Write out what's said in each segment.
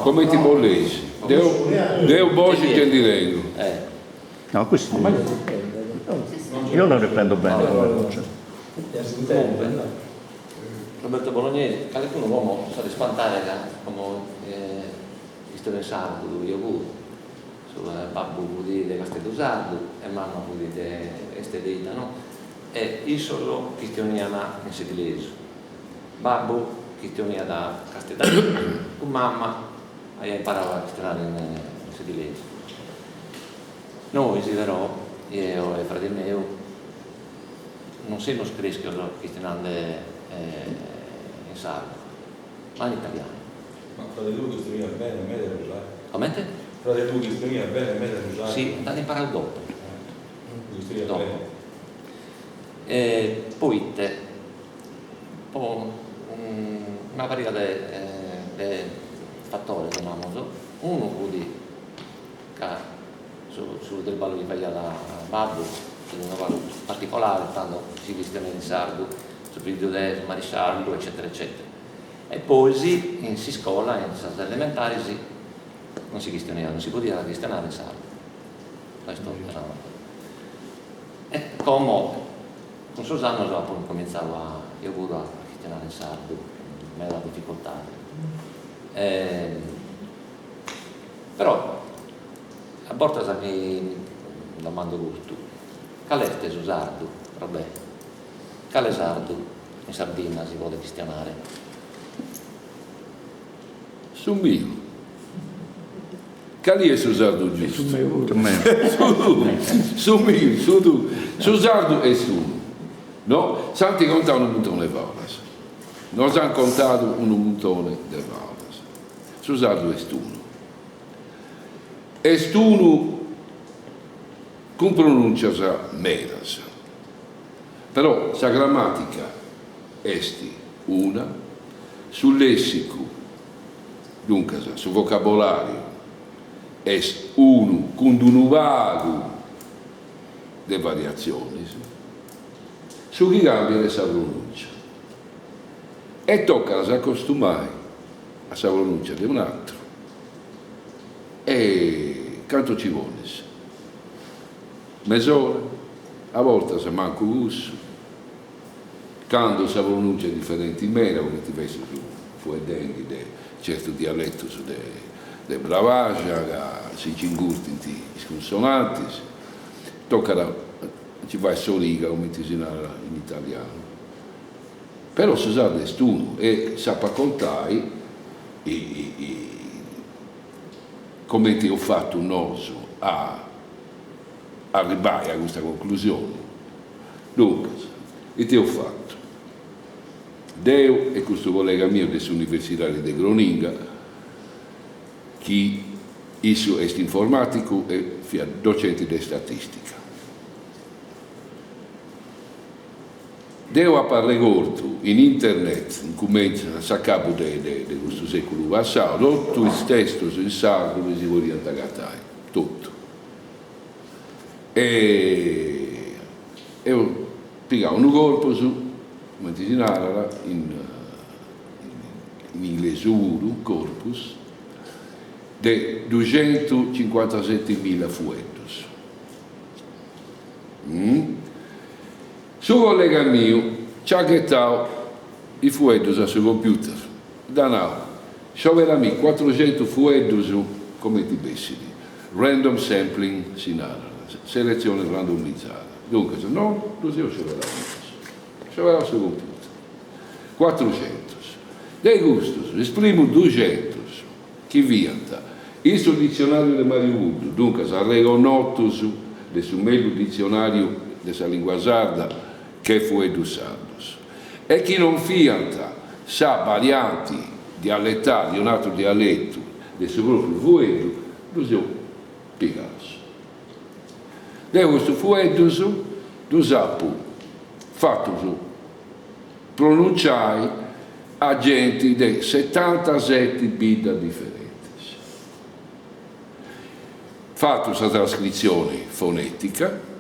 Comenti bolleis. Deu deu boxi gei ndi tengu. No, questo io lo riprendo bene come voce. Roberto Bolognesi, calicunu como s'at ispantare ca como chistiono in sardu eo puru, su babbu fut de Casteddu Sardu e mama fut de est de 'idda no, e issos chistionian in sedilesu, babbu chistioniat casteddaiu cun mama aiat imparadu a chistionare in sedilesu. Nois però, eo e frade meu, non semus creschios chistionande in sardu, ma in italianu. Ma frade tuu chistioniat bene meda su sardu? Comente? Frade tuu chistioniat bene meda su sardu? Si, nd'at imparadu dopo. Chistioniat bene. E poite? Po una pariga de de fatores, namus, unu fut ca su su triballu chi faiat babbu fit unu pagu particolare, tando si chistioniat in sardu, su fizu de su marisciallu eccetera eccetera E pois in s'iscola, in sas elementaris, non si chistioniat, non si podiat chistionare in sardu. Questo era. E como, cun sos annos apo incomintzadu a, eo puru a chistionare in sardu, cun meda dificultade. Però a bortas mi domando custu, cale est su sardu, Robè? Cale sardu in Sardinna si podet chistionare? Su miu. Cali est su sardu giustu? Su meu. Su miu, su tuu. Su sardu est unu. No? S'ant contadu unu muntone 'e faulas. Nos ant contadu unu muntone de faulas. Su sardu est unu. Est unu cun pronùntzias medas. Però sa gramàtica est una, su lèssicu, duncas su vocabolàriu, est unu cun unu pagu de variatzionis, su chi càmbiat est sa pronùncia. E tocat a s'acostumai a sa pronùncia de un'atru e cantu ci ponis? Mesora, a bortas mancu cussu, candu sa pronùncia est diferenti meda, cumenti festus fueddendi de certus dialetus de Brabaxa ca si nci ingurtint is cunsonantis, tocat a nci fai s'origa, cumenti si narat in italianu. Però su sardu est unu e s'apu a contai cumenti eus fatu nosu a arribbai a custa conclusioni. Duncas, ite eus fatu? Deu e custu collega miu de s'Universidadi de Groninga, chi issu est informaticu e fiat docenti de statistica. Deu apu arregortu in internet, incumentzu a s'acabu de de custu seculu passau, totu is testus in sardu chi si podiant agatai, totu. E eus pigau unu corpus, cumenti si narat in in inglesu puru, corpus, de duxentucincuantasetimilla fueddus. Su collega miu nci at ghetau is fueddus a su computer, dd'at nau, scioberamì cuatruxentus fueddus comenti bessit, random sampling si narat, seletzioni randomizada, duncas no ddus eus scioberaus nosu, scioberau su computer, cuatruxentus, de custus is primus duxentus chi fiant in su ditzionàriu de Mariu Puddu, duncas arregonotus de su mellus ditzionàriu de sa lìngua sarda che fueddus sardus, e chi non fiant sa varianti dialetali, un'atru dialetu de su pròpriu fueddu, ddus eus pigaus. Deu custus fueddus ddus apu fatus pronunciai a genti de setantaseti biddas diferentis. Fatu sa trascritzioni fonetica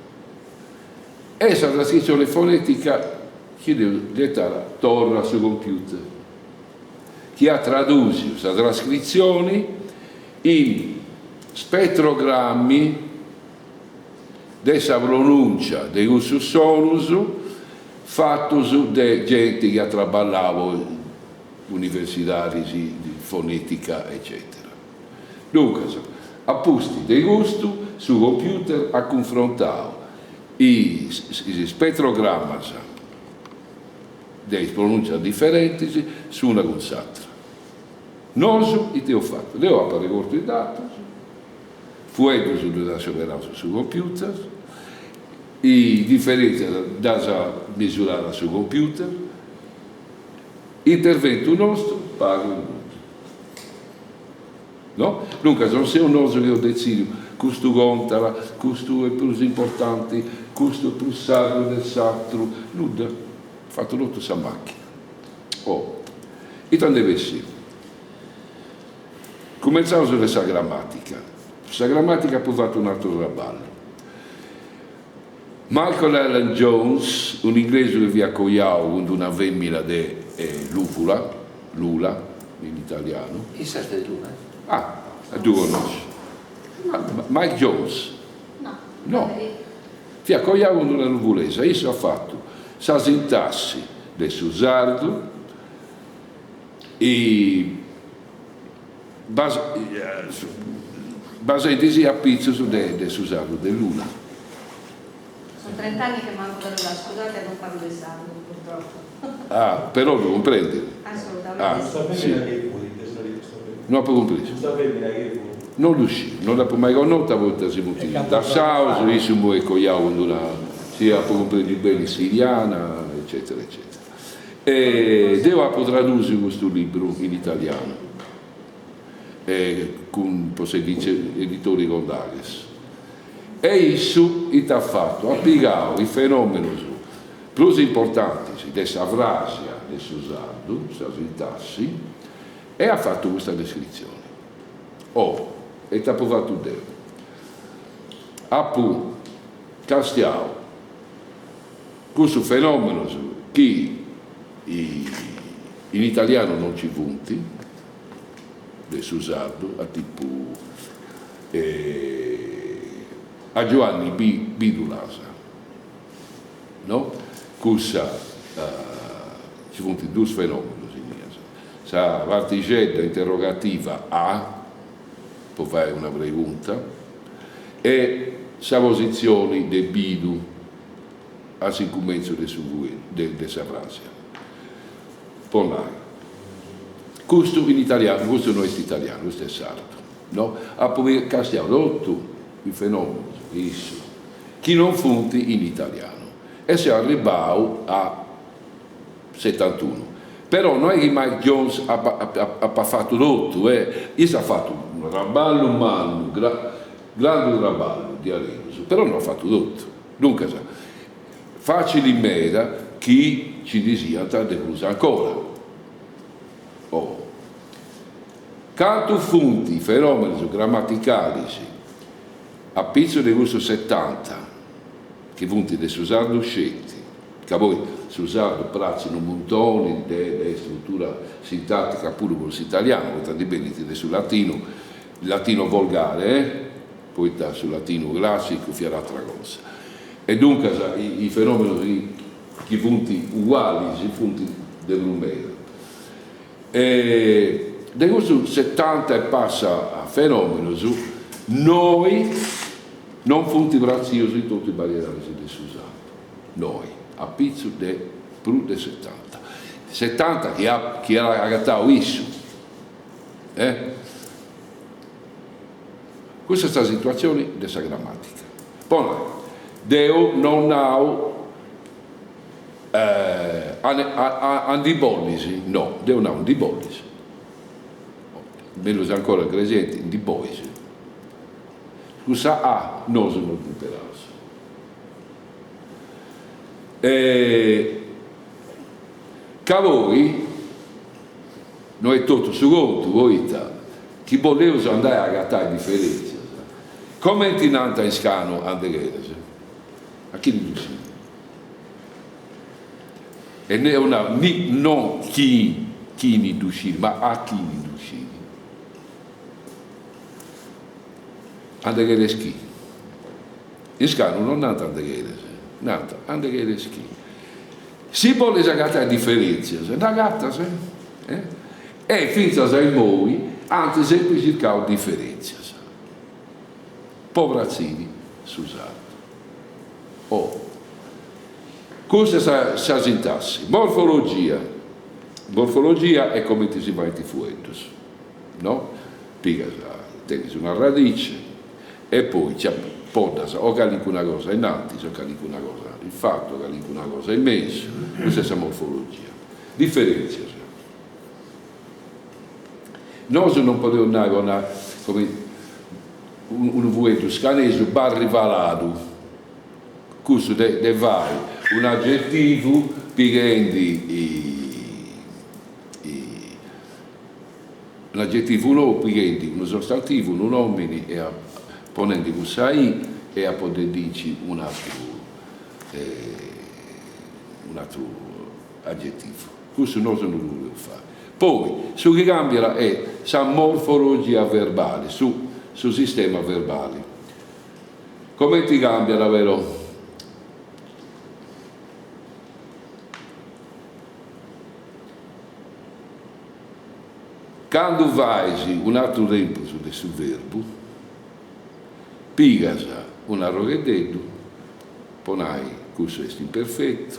e sa trascritzioni fonetica chi dd'eus ghetada torra a su computer. chi at tradùsiu sa trascritzioni in spetrogrammi de sa pronùncia de cussus sonus fatus de genti chi at traballau in universidadis de fonètica eccètera. Duncas, a pustis de custu, su computer at cunfrontau is spetrogrammas de is pronùncias diferentis s'una cun s'atra. Nosu ite eus fatu? Deu apu arregortu is datus, fueddus ddus at scioberaus su computer, is diferentzias ddas at misuradas su computer, interventu nostru pagu e nudda. No? Duncas non seus nosu chi eus detzidiu custu contat, custu est prus importanti, custu est prus sardu de s'atru, nudda, fatu totu sa machina. Oh, ita nd'est bessiu? Cumentzaus de sa gramatica. Sa gramatica apu fatu un'atru traballu. Michael Allen Jones, un'inglesu chi fiat coiau cun d'una femina de Lùvula, Lula in italianu. Issa est de Lula? Ah, ddu connosci. No. Mike Jones? No. No. Fiat coiau cun d'una luvulesa, issu at fatu sa sintassi de su sardu e basendi·sì apitzus de su sardu de Lula. Sono trent'anni che manco da Lula, scusate non parlo il sardo purtroppo. Ah, però ddu cumprendit? Assolutamente Custa femina chie fut? De sa custa femina. No apu cumpresu. Custa femina chie fut? No ddu sciu, no dd'apu mai connota poita si funt lassaus, issu imoi est coiau cun d'una, si apu cumprendiu beni, siriana, eccetera eccetera. E deu apu tradusiu custu libru in italianu cun po s'editori Condaghes. E issu ita at fatu? At pigau is fenomenus prus importantis de sa frasia de su sardu, sa sintassi, e at fatu custa descritzioni. Oh, e ita apu fatu deu? Apu castiau Cussus fenòmenos chi in italianu non nci funt, de su sardu, a tipu a Giuanni bidu l'as, no? Cussa nci funt dus fenòmenos innias, sa partixedda interrogativa a, po fai una pregunta, e sa positzioni de bidu a s'incumentzu de su fueddu, de sa fràsia. Po nai, custu in italianu, custu no est italianu, custu est sardu, no? Apu castiau totu is fenòmenos chi issu, chi non funt in italianu e seu arribbau a setantunu. Però no est chi Mike Jones apat fatu totu, eh, issu at fatu unu traballu mannu, grandu traballu, diaderus, però no at fatu totu. Duncas, facili meda chi nci ndi siant de prus ancora. Oh. Cantu funt fenòmenos gramaticalis a pitzu de custus setanta chi funt de su sardu sceti, ca poi su sardu pratzit unu muntoni de de struttura sintatica puru cun s'italianu, poita ndi benit de su latinu, latino volgare, eh, poita su latinu classicu fiat atra cosa. E duncas is fenòmenos chi funt ugualis funt de prus meda. E de custus setanta e passa fenòmenos, noi non funt pratzius in totu is bariedadis de su sardu, noi, apitzus de prus de setanta. Setanta chi at chi at agatau issu, eh. Custa est sa situatzioni de sa gramatica. Po nai, deu non nau a ndi bollis, no, deu nau ndi bollis, mellus ancora Igresienti, ndi bois. Cussa a nosu non dd'imperaus. Ca poi no est totu su contu, poita chi boleus andai a agatai diferentzias, comenti nant in Iscanu a ndi cheres? A chini ddu scit? E deu nau ni, no, chi. Chini ddu scit, ma a chini ddu scit? A nde cheres chi? In Scanu non nant a nde cheres, nant a nde cheres chi. Si bolis agatai diferentzias, nd'agatas, eh? E fintzas a immoi ant sempri circau diferentzias po pratziri su sardu. Oh. Custa est sa sintassi. Morfologia. Morfologia est comenti si faint is fueddus, no? Pigas, tenis una radice e poi nci apoddas o calincuna cosa innantis o calincuna cosa in fatu o calincuna cosa in mesu, custa est sa morfologia. Diferentzias. Nosu non podeus nai po nai comenti unu fueddu scanesu barrivaladu, cussu de de fai un'agetivu pighendi un'agetivu nou pighendi unu sostantivu, unu nomini e ponendi cussa i e apoddendinci un'atru un'atru agetivu. Cussu nosu non ddu podeus fai. Poi su chi cambiat est sa morfologia verbali, su su sistema verbali. Comenti cambiat però? Candu fais un'atru tempus de su verbu, pigas un'arrogheddeddu, po nai cussu est imperfetu,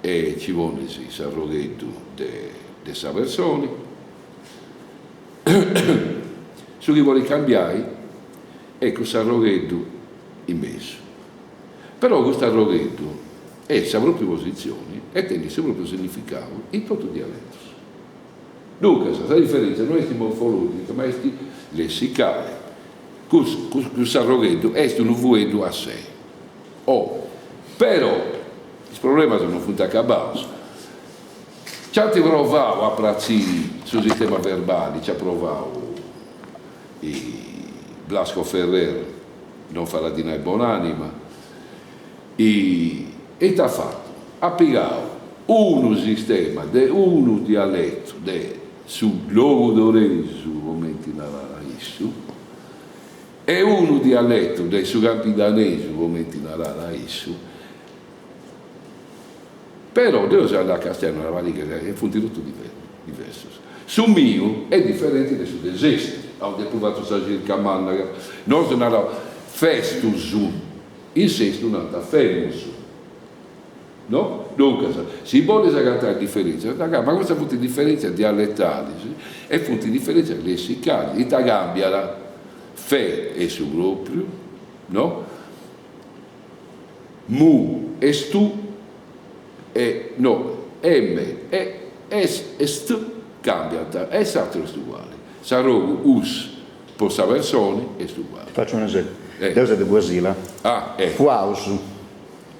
e nci ponis s'arrogheddu de sa personi, su chi podit cambiai est cuss'arrogheddu in mesu. Però cust'arrogheddu est sa propriu positzioni e tenit su propriu significau in totu is dialetus. Duncas sa diferentzia no est morfologica ma est lessicale, cuss'arrogheddu est unu fueddu a sei. Oh, però is problemas non funt acabaus. Nci ant provau a pratziri su sistema verbali, nci at provau Blasco Ferrer, non farà ddi nai bonanima, e ita at fatu? At pigau unu sistema de unu dialetu de su logudoresu, comenti narat issu, e unu dialetu de su campidanesu, comenti narat issu, però deu seu andau a castiai una pariga e funt totus diversus. Su miu est diferenti de su de Sestu, aundi apu fatu sa circa manna, nosu naraus festus, in Sestu nant femus, no? Duncas, si bolis agatai diferentzias, ma custas funt diferentzias dialetalis e funt diferentzias lessicalis, ita cambiat? Fe est su propriu, no? Mu e stu e no emme e es e st cambiant e s'ateru est uguali. S'arrogu us po sa personi est uguali. Ti faccio un esempio. Deu seu de Guasila. Ah, eh. Fuaus,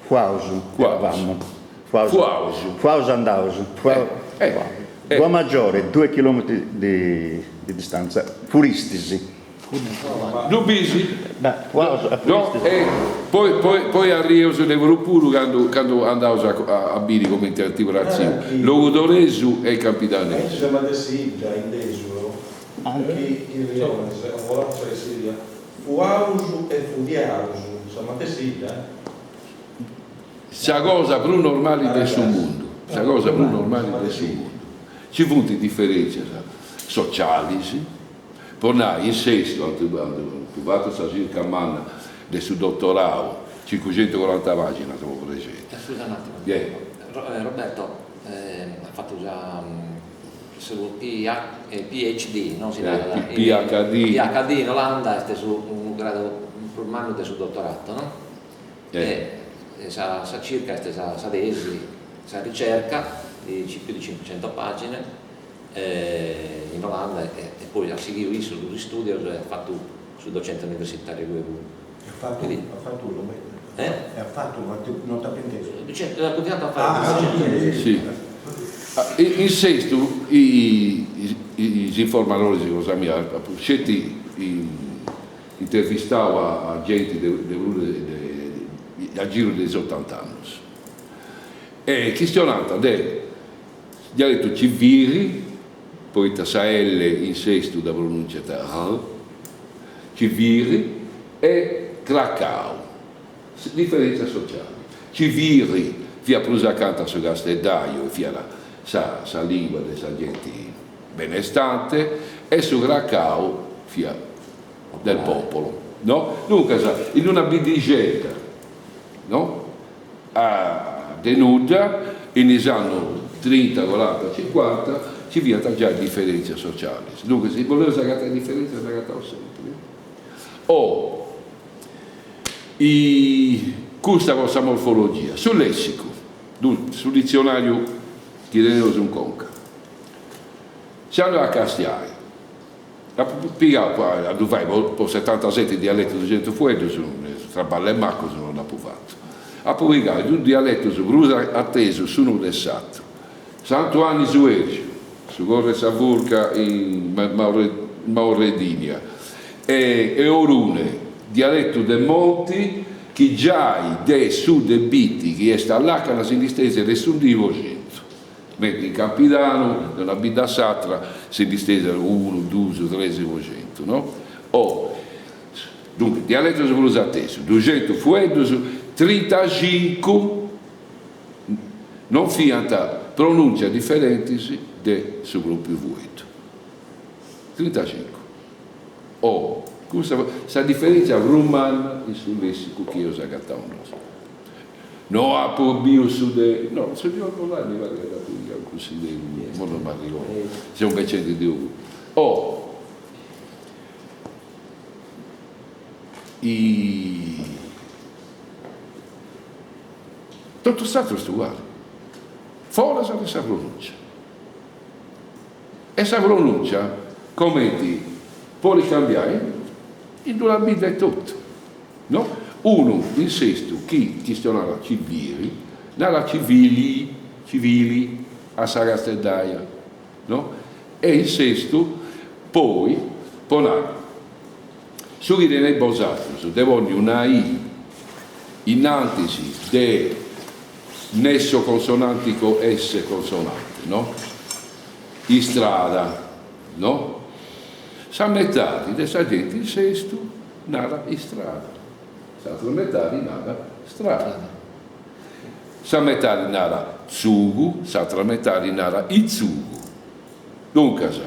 fuaus, eravamo. Fuaus. Fuaus. Fuaus andaus. Fuaus. Eh, eh. Guamaggiore, due chilometri di di distanza, furistis. Ddu bisi? No, e poi poi poi arrieus de prus puru candu candu andaus a a biri comenti ant pratziu logudoresu e campidanesu. Sa matessi 'idda in Desulo, chi in Riones, Ovolazzo e Siria, fuaus e fudiaus, sa matessi 'idda. Sa cosa prus normali de su mundu, sa cosa prus normali de su mundu. Ci funt diferentzias socialis, Po nai, in Sestu ant fatu sa circa manna de su dotorau, cincuxentucoranta paginas po prexetu. Scusa un attimo, Roberto at fatu sa su PHD, no si narat? PHD. PHD in Olanda est su unu gradu prus mannu de su dotorato, no? E sa circa est sa tesi, sa ricerca di più di cinquecento pagine in Olanda e poi at sighiu issu sos istudios e at fatu su docente universitariu puru. E at fatu, at fatu Roberto? Eh? E at fatu, non t'apo intesu. Docente, at continuatu a fare su docente. Si. In Sestu is informadoris cosa mia, apu sceti intervistau a genti de prus de a giru de is otant'annus e chistionant de. Dialetu civili, poita sa L in Sestu dda pronunciat R, civili e cracau, diferentzia sociali. Civili fiat prus acanta a su casteddaju e fiat sa sa lingua de sa genti benestante e su cracau fiat del popolo, no? Duncas in una biddixedda, no? A de nudda, in is annus trinta, coranta, cincuanta, ci fiant giai diferentzias socialis. Duncas si boleus agatai diferentzias nd'agataus sempri. O custa po sa morfologia. Su lessicu, su ditzionariu chi teneus in conca. Si andaus a castiai Apu pigau a ddu fai po setantaseti dialetus duxentus fueddus, traballu 'e macus non dd'apu fatu. Apu pigau is dus dialetus prus atesu s'unu de s'atru, Santu 'Anni Suergiu, su corru 'e sa furca in Maurreddinia, e Orune, dialetu de monti chi giai de su de Bitti chi est a lacana si ndi stesiat de s'undixi po centu. Mentri in Campidanu, de una bidda a s'atra, si ndi stesiat unu, dus, tresi po centu, no? O, duncas, dialetus prus atesu, duxentus fueddus, trintacincu non fiant pronuncias diferentis de su propriu fueddu. Trintacincu. O, custa sa diferentzia prus manna in su lessicu chi eus agatau nosu. No apo biu su de. No, su de Ollolai mi parit ca dd'apu pigau in cunsideru, imoi no m'arrigodu, seu imbecendi deu puru. Oh i totu s'atru est uguali, foras de sa pronuncia. E sa pronuncia comenti podit cambiai in d'una bidda etotu. No? Unu in Sestu chi chistionat civili, narat civili, civili a sa casteddaia, no? E in Sestu poi, po nai, su chi teneis bosatrus de ponni una i innantis de nesso consonantico esse consonante, no? Istrada, no? Sa metadi de sa genti in Sestu Narat istrada. S'atra metadi narat strada. Sa metadi narat tzugu, s'atra metadi narat itzugu. Duncas,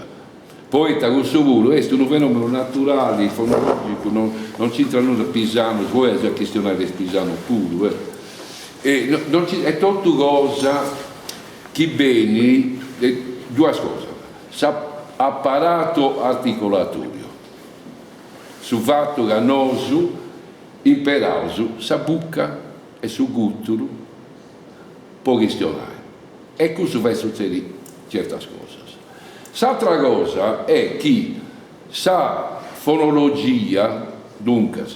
poita cussu puru est unu fenomenu naturali, fonologicu, no no nc'intrat nudda pisanu, poi eus a chistionai de is pisanus puru, eh. E no nci est totu cosa chi benit de duas cosas, s'apparato articolatorio Su fatu ca nosu imperaus sa buca e su gùturu po chistionai e cussu fait sutzedi certas cosas. S'atra cosa est chi sa fonologia, duncas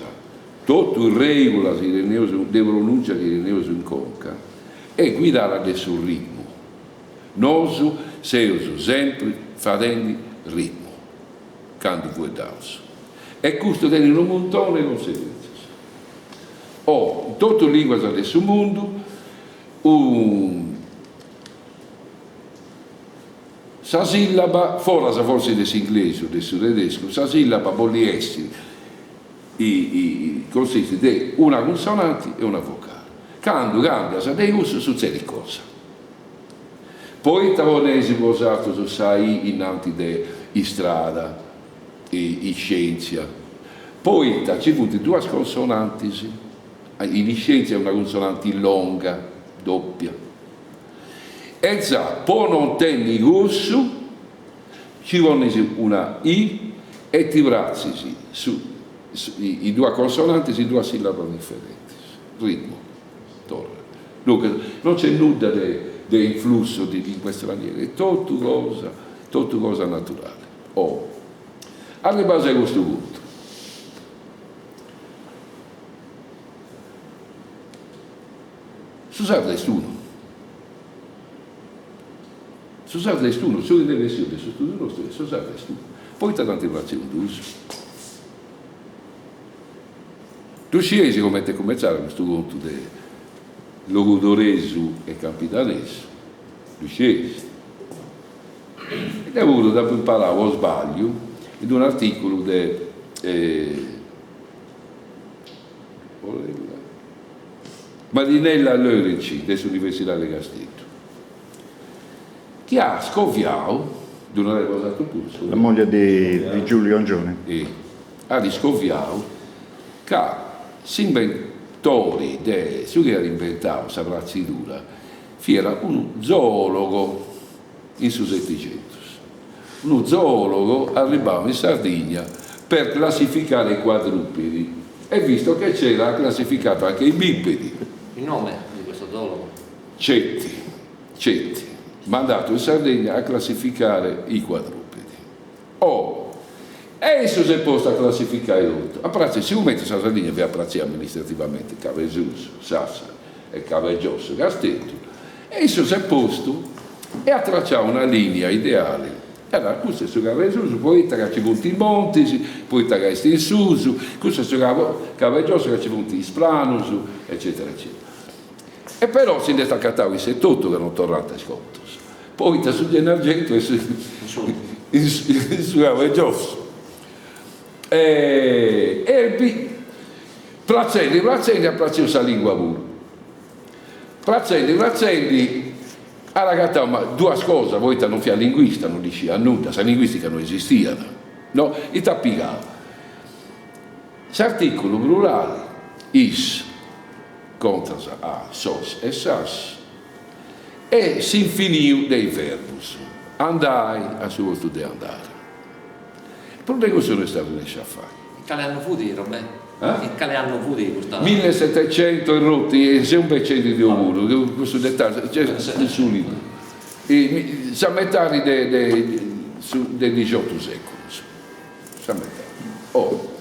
totu is regulas chi teneus de pronuncia chi teneus in conca, est guidada de su ritmu. Nosu seus sempri fadendi ritmu. candu fueddaus. E custu tenit unu muntoni 'e conseguentzias. O, in totu is linguas de su mundu, sa sillaba, foras fortzis de s'inglesu o de su tedescu, sa sillaba bollit essi consistit de una cunsonanti e una vocali. Candu cambias de cussu sutzedit cosa. Poita poneis bosatrus sa i innanti de istrada, iscientzia? Poita ci funt duas consonantis, in iscientzia una cunsonanti longa, doppia. E za po non tenni cussu ci ponis una i e ti pratzis su is duas consonantis in duas sillabas diferentis. Ritmu. Torra. Duncas, non c'est nudda de de influssu de lingua straniera, est totu cosa, totu cosa naturale. Oh. Arribaus a custu puntu. Su sardu est unu. Su sardu est unu, su chi nd'est bessiu de su studiu nostru est su sardu est unu. Poita dd'ant pratziu in duus? Ddu scieis comente est cumentzau custu contu de logudoresu e campidanesu? Ddu scieis? E deu puru dd'apu imparau po sbagliu in unu articulu de Marinella Lorici de s'Universidadi de Casteddu, chi at scoviau, ddu narais bosatrus puru, La moglie di Giulio Angioni. At scoviau ca s'imbentori de su chi at imbentau sa pratzidura fiat unu zoologo in su Setixentus, unu zoologo arribau in Sardigna per classificare i quadrupedi e visto che c'era ha classificato anche i bipedi. Il nome di questo zoologo? Cetti, Cetti, mandato in Sardegna a classificare i quadrupedi. Oh! E issu s'est postu a classificai totu, a pratzi, sigumenti sa Sardigna fiat pratzia amministrativamenti Cabu 'e Susu, Sassari e Cabu 'e Giosso, Casteddu, e issu s'est postu e at traciau una linea ideali, e at nau, custu est su Cabu 'e Susu poita ca ci funt is montis, poita ca est in susu, custu est su Cabu 'e Giosso ca ci funt is pranus, eccetera eccetera. E però si nd'est acatau isse etotu ca non torrant is contus, poita su Gennargentu est in su cabu 'e giosso. E pratzendi pratzendi at pratziu sa lingua puru. Pratzendi pratzendi at agatau ma duas cosas, poita non fiat linguista, non ndi sciiat nudda, sa linguistica no esistiat, no, ita at pigau? S'articulu plurali is contras a sos e sas e s'infiniu de is verbus, andai a su postu de andare. Prus de cussu no est arrennesciu a fai. In cale annu fut, Robè? In cale annu fut custa. Millesetecento e rotti, e seu becendi deu puru, custu detallu nc'est in su libru. Sa metadi de de dixiotu seculus, sa metadi. Oh.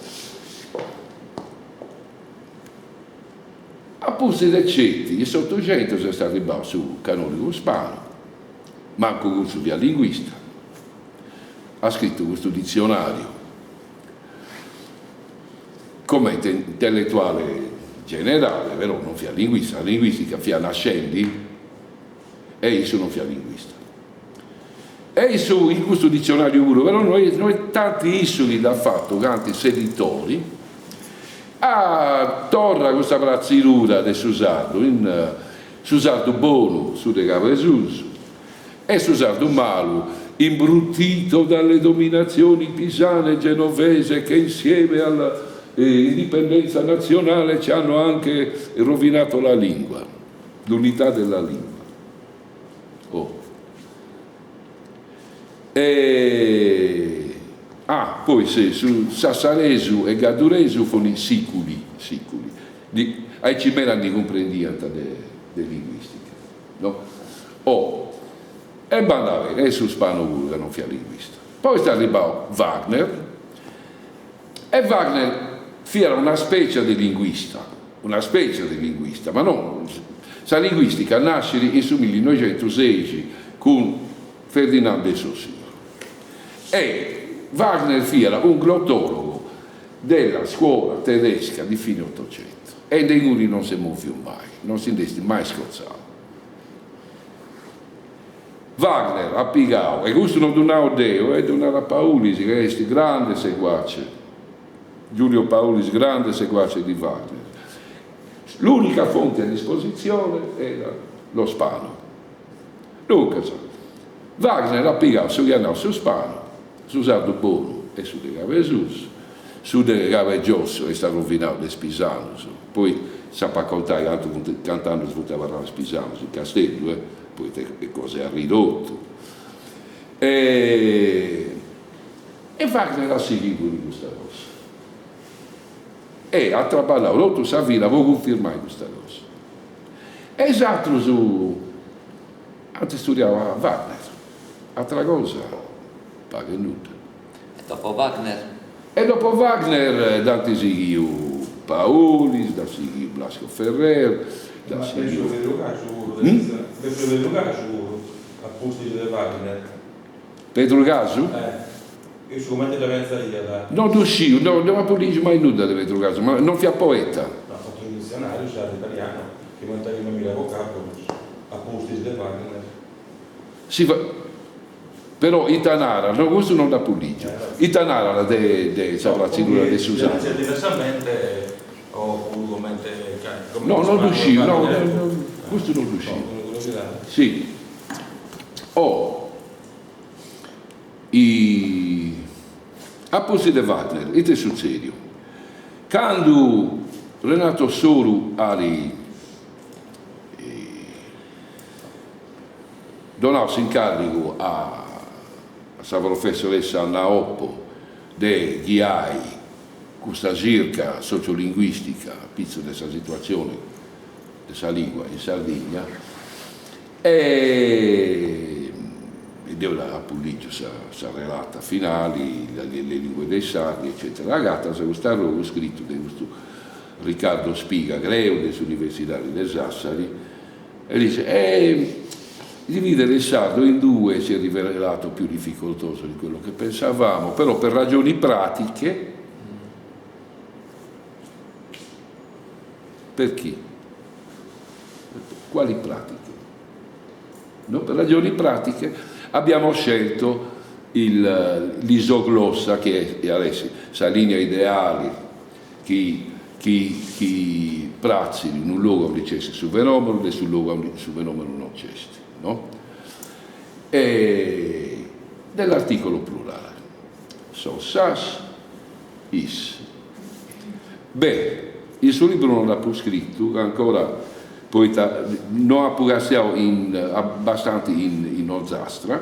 A pustis de Cetti, in s'Otuxentus est arribau su canonigu Spano, mancu cussu fiat linguista, at scritu custu ditzionariu comente intelletuale generale, però non fiat linguista, sa linguistica fiat nascendi e issu non fiat linguista. E issu in custu ditzionariu puru, però no est no est tanti issu chi dd'at fatu cantu s'editori, A torra custa pratzidura de su sardu in su sardu bonu, su de Cabu 'e Susu, e su sardu malu, imbruttito dalle dominazioni pisane e genovese che insieme alla indipendenza nazionale ci hanno anche rovinato la lingua, l'unità della lingua. Oh. E ah, poi si, su sassaresu e gadduresu funt siculi, siculi, di, aici meda ndi cumprendiant de de linguistica, no? Oh, e bandat beni, e su Spano puru ca non fiat linguista. Poi est arribau Wagner, e Wagner fiat una specia de linguista, una specia de linguista, ma no, sa linguistica nascit in su millinoixentuseixi cun Ferdinand de Saussure. E Wagner fiat un glottologo della scuola tedesca di fine Ottocento e de inguni non s'est moviu mai, non si nd'est mai scotzau. Wagner at pigau, e custu non ddu nau deu, e ddu narat Paulis ca est grande seguace, Giulio Paulis grande seguace di Wagner, l'unica fonte a disposizione era lo Spano. Duncas, Wagner at pigau su chi at nau su Spano, su sardu bonu e su de Cabu 'e Susu, su de Cabu 'e Giossu est arrovinau de is pisanus, poi s'apu a contai cantu funt, cant'annus funt abarraus is pisanus in Casteddu, eh, poita est cosa 'e arridottu. E e Wagner at sighiu cun custa cosa e at traballau totu sa vida po cunfirmai custa cosa. E is atrus ant studiau a Wagner, atra cosa pagu e nudda. E dopo Wagner? E dopo Wagner dd'ant sighiu Paulis, dd'at sighiu Blasco Ferrer, dd'at sighiu. Ma Pedru Casu puru, Pedru Casu puru, a pustis de Wagner. Pedru Casu? Eh, issu cumenti dda pentzaiat? No ddu sciu, no no apu lìgiu mai nudda de Pedru Casu, ma non fiat poeta. No, at fatu unu ditzionariu sardu italianu chi contaiat mila vocàbulos, a pustis de Wagner. Si fa. Però ita narat, no custu non dd'apu ligiu, ita narat de de sa pratzidura de su sardu. Si diversamente o puru comente No, non ddu sciu, no, custu non ddu sciu. Si. O i a pustis de Wagner ita est sutzediu? Candu Renato Soru at Donau s'incarrigu a sa professoressa Anna Oppo de ghiai custa circa sociolinguistica a pitzu de sa situatzioni de sa lingua in Sardigna e deu apu ligiu sa relata finali, le lingue dei sardi eccetera, agatas custu arrogu scritu de custu Riccardo Spiga, creu de s'Universidadi de Sassari, E dice, e dividere il sardo in due si è rivelato più difficoltoso di quello che pensavamo, però per ragioni pratiche, per chi? Quali pratiche? No, per ragioni pratiche abbiamo scelto l'isoglossa che è adesso sa linea ideale chi chi chi pratzit unu logu aundi nc'est su fenòmenu de su logu aundi su fenòmenu no nc'est, no? E dell'articolo plurale, sos, sas, is. Beh, in su libru non dd'apu scritu ca ancora poita no apu castiau in abastanti in in Ozastra,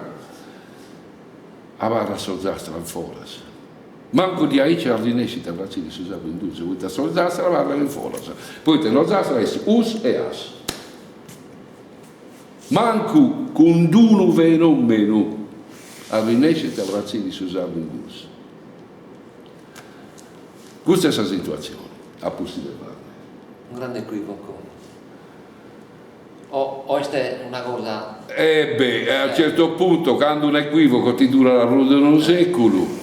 abarrat s'Ozastra in foras. Mancu diaici arrinnescit a pratziri su sardu in duus, poita s'Ozastra abarrat in foras, poita in Ozastra est us e as. Mancu cun d'unu fenomenu arrinnescit a pratziri su sardu in duus. Custa est sa situatzioni, a pustis de Wagner. Un grande equivoco. O o est una cosa. E beh, a un certo punto, candu un equivoco ti durat prus de unu seculu,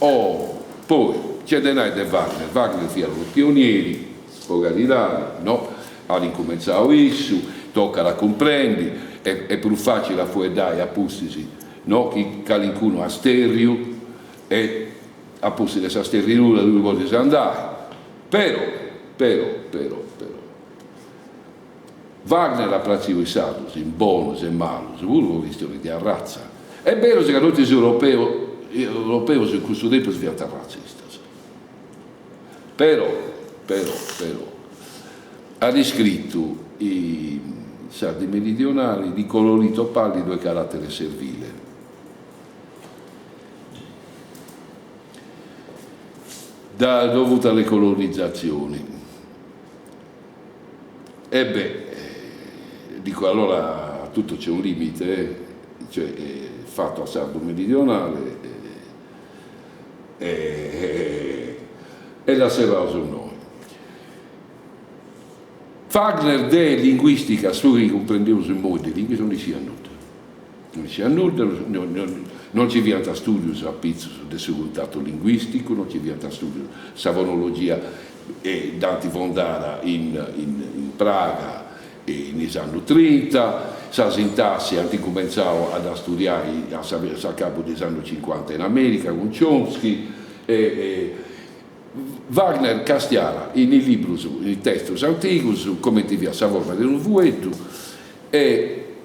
oh, poi, nc'est de nai de Wagner, Wagner fiat unu pionieri, po caridadi, no, at incumentzau issu, tocat a cumprendi, est prus facili a fueddai a pustis, no, chi calincunu at sterriu e a pustis de sa sterridura tui podis andai, però, però, però, però. Wagner at pratziu is sardus in bonus e malus, puru po chistioni de arratza. Est berus ca totu is europeus in cussu tempus fiant ratzistas. Però, però, però, at iscritu i Sardi meridionali di colorito pallido e carattere servile. Da dovuta alle colonizzazioni. E beh, dico allora a tutto c'è un limite, cioè fatto a sardu meridionale e e dd'at serrau su noi. Wagner de linguistica, su chi cumprendeus immoi de linguistica, non ndi sciiat nudda, non ndi sciiat nudda, non nci fiant studius apitzus de su cuntatu linguisticu, non nci fiant studius, sa fonologia dd'ant fondada in in Praga in is annus trinta, sa sintassi ant incumentzau a dda studiai a s'acabu de is annus cincuanta in America cun Chomsky e Wagner castiat in is librus, in is testus antigus, comenti fiat sa forma de unu fueddu e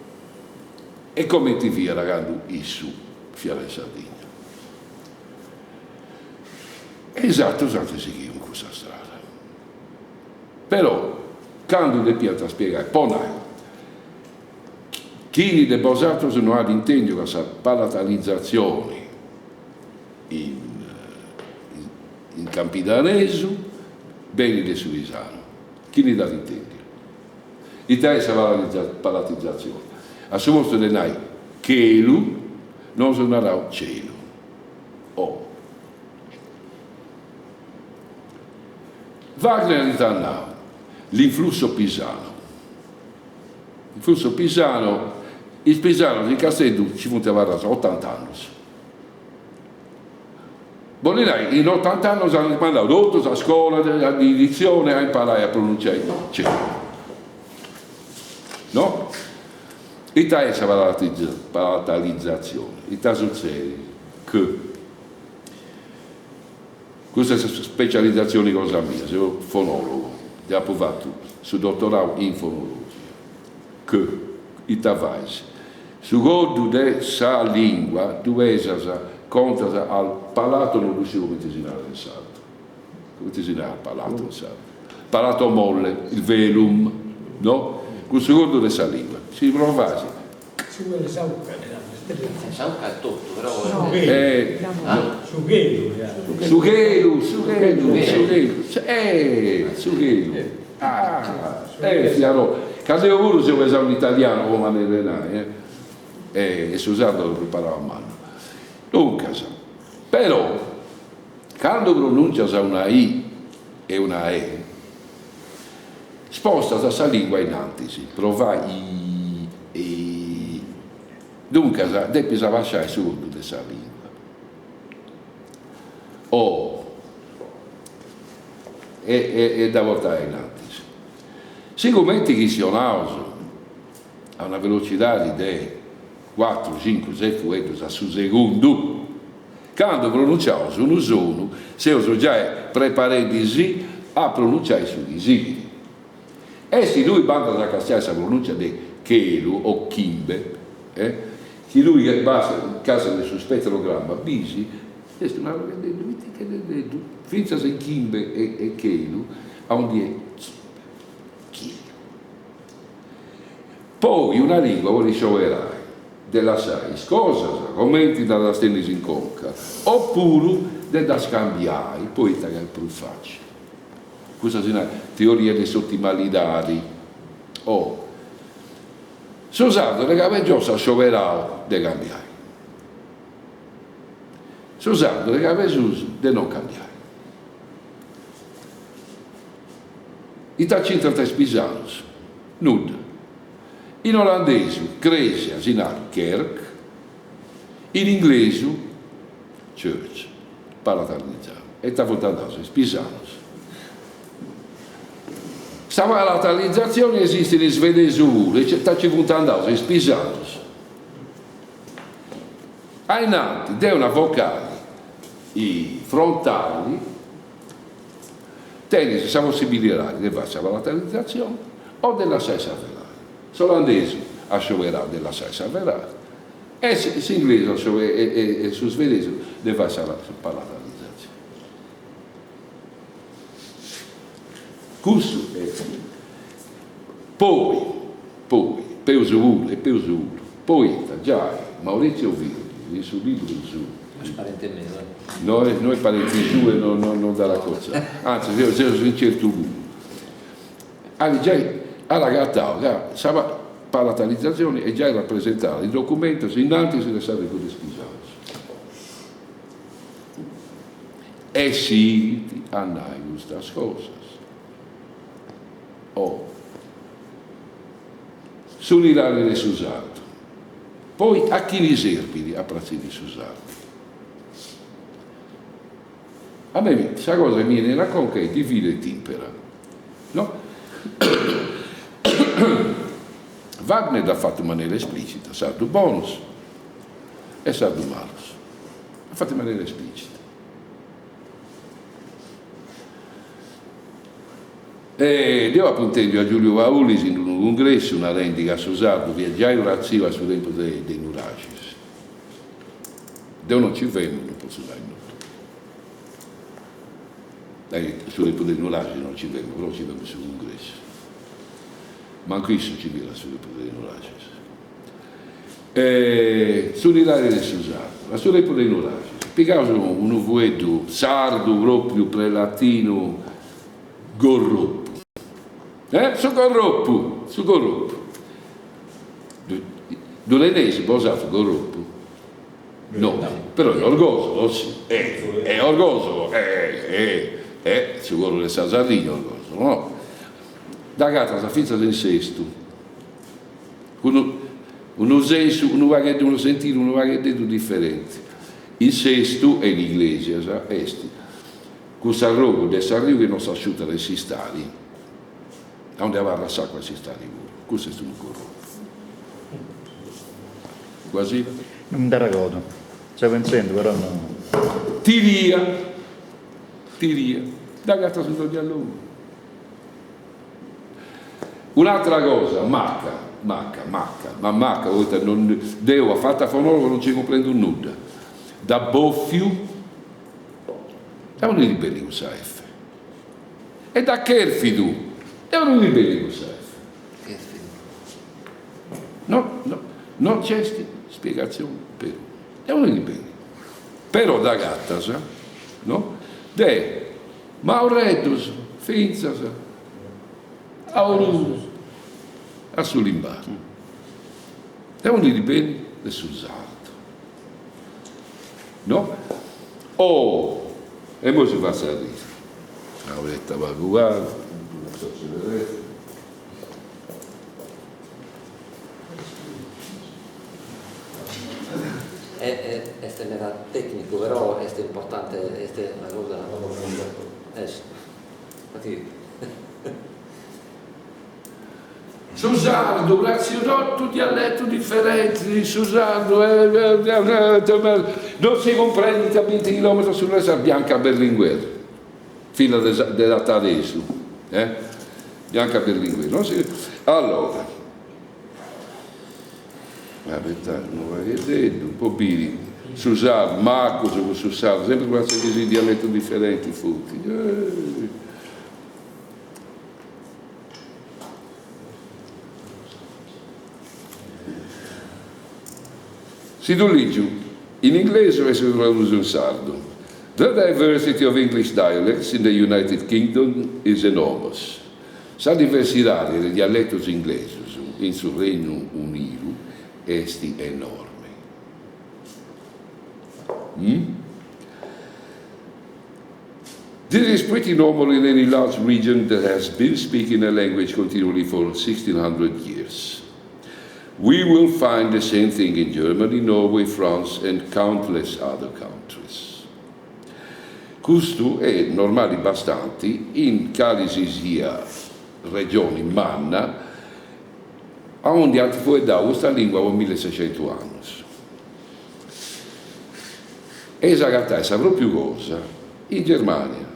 e comenti fiat candu issu fiat in Sardigna. E is atrus ant sighiu in cussa strada. Però candu depiant spiegai, po nai, chini de bosatrus no at intendiu ca sa palatalizatzioni in in campidanesu benit de su pisanu, chini dd'at intendiu? Ita est sa palatizatzioni? A su postu de nai chelu, nosu naraus celu. O. Wagner ita at nau? L'influsso pisano. L'influsso pisano, is pisanos in Casteddu nci funt abarraus otant'annus. Bolit nai, in otant'annus ant mandau totus a scola de ditzione a imparai a pronunciai celu. No? Ita est sa palatalizatzioni? Ita sutzedit? Ch. Custa est sa specializatzioni cosa mia, seu fonologu, deu apu fatu su dotorau in fonologia. Ch. Ita fais? Su coddu de sa lingua ddu pesas contras al palato no ddu sciu cumenti si narat in sardu. Cumenti si narat palato in sardu? Palato molle, il velum, no? Cun su coddu de sa lingua. Si provais. Su de sa 'ucca li namus. Sa 'ucca est totu, però. Su chelu. Su chelu, su chelu, su chelu. Eh, su chelu. Ah, eh, fiaro. Ca deo puru seu pesau in italianu po manera de nai, eh. E su sardu dd'apu imparau a mannu. Duncas, però, cando pronuncias una i e una e, spostas sa lingua in antis, provai i, e, duncas depis abasciai su coddu de sa lingua. O e e dda portai in antis. Sigumenti chistionaus a una velocidadi de cuatru, cincu, ses fueddus a su segundu, Candu pronunciaus unu sonu, seus giai preparendi-sì a pronunciai su chi sighit. E si tui bandas a castiai sa pronuncia de chelu o chimbe, chi tui bas castias in su spetrogramma, bisi, est unu arrogheddeddu piticheddeddu, fintzas in chimbe e chelu, aundi est chi, chelu. Poi una lingua podit scioberai de lassai is cosas comenti ddas tenis in conca, opuru de ddas cambiai poita ca est prus facili. Custa si narat teoria de s'otimalidadi. Oh. Su sardu de cab'e giosso at scioberau de cambiai. Su sardu de cab'e susu de non cambiai. Ita c'intrant is pisanus? Nudda. In olandesu crèsia si narat kerk, in inglesu church, palatalizau. E ita funt andaus is pisanus? Sa palatalizatzioni esistit in svedesu puru, e ita ci funt andaus is pisanus? A innanti de una vocali frontali Tenis sa possibilidadi de fai sa palatalizatzioni o de lassai sa velari. S'olandesu at scioberau de lassai sa velari e s'inglesu e su svedesu de fai sa palatalizatzioni. Cussu est. Poi, poi, peus puru, e peus puru, poita giai Maurizio Virdis in su libru suu, Est parente meu, eh. No est no est parenti suu e no no no dd'at acotzau, antzis deu seu incertu puru, at giai at agatau ca sa palatalizatzioni est giai rapresentada in documentus innantis de s'arribu de is pisanus. E sighit a nai custas cosas. O s'unidadi de su sardu. Poi a chini serbit a pratziri su sardu? A mei sa cosa chi mi 'enit a conca est divide et impera, no? Wagner dd'at fatu in manera esplicita, sardu bonus e sardu malus, dd'at fatu in manera esplicita. E deu apu intendiu a Giuliu Paulis in unu cungressu narendi ca su sardu fiat giai pratziu a su tempus de is nuraxis. Deu non ci femu, non potzu nai nudda. A su tempus de is nuraxis non ci femu, però ci femu in su cungressu. Mancu issu ci fiat a su tempus de is nuraxis. E s'unidadi de su sardu. A su tempus de is nuraxis, pigaus unu fueddu sardu propriu prelatinu, Gorropu. Eh? Su gorropu! Su gorropu. Ddu teneis bosatrus gorropu? No. Però in Orgosolo si. Eh, eh, Orgosolo, eh, eh, eh, su coru de sa Sardigna Orgosolo, no? Dd'agatas fintzas in Sestu. Cun unu sensu, unu pagheddu, unu sentidu unu pagheddeddu diferenti. In Sestu e in Iglesias est Cuss'arrogu de s'arriu chi non s'asciutat in s'istadi, aundi abarrat s'acua in s'istadi puru, cussu est unu gorropu. Quasi. Non mi nd'arregodu. Seu pentzendi, però no. Tiria, tiria, dd'agatas in dogna logu. Un'atra cosa, macca, macca, macca, ma macca, poita non, deu a fata fonologu non nci cumprendu nudda. Dd'at bòfiu, de aundi ndi benit cussa F? E dd'at chèrfidu, de aundi ndi benit cussa F? No, no, no nc'est spiegatzioni peruna. De aundi ndi benit? Però dd'agatas, no, de Maurreddus fintzas a Orune, a su Limbardu. De aundi ndi benit? De su sardu. No? Oh! E immoi si fatzu arriri. Auretta pagu pagu, Est meda tecnicu però est importante, est una cosa est Su sardu pratziu totu dialetus diferentis in su sardu non si cumprendit a binti chilometrus su restu Bianca Berlinguer filla de tataresu Bianca Berlinguer non si allora Abetai unu pagheddeddu po biri su sardu macus cun su sardu sempri pratziu is dialetus diferentis funt Si ddu lìgiu in inglesu e si ddu tradusu in sardu. The diversity of English dialects in the United Kingdom is enormous. Sa diversidadi de dialetus inglesus in su Regnu Unidu est enorme. This is pretty normal in any large region that has been speaking a language continually for 1600 years. We will find the same thing in Germany, Norway, France and countless other countries. Custu est normali bastanti in cali si siat regioni manna aundi ant fueddau custa lingua po millesexentus annus. Eis a agatai sa pròpriu cosa in Germània,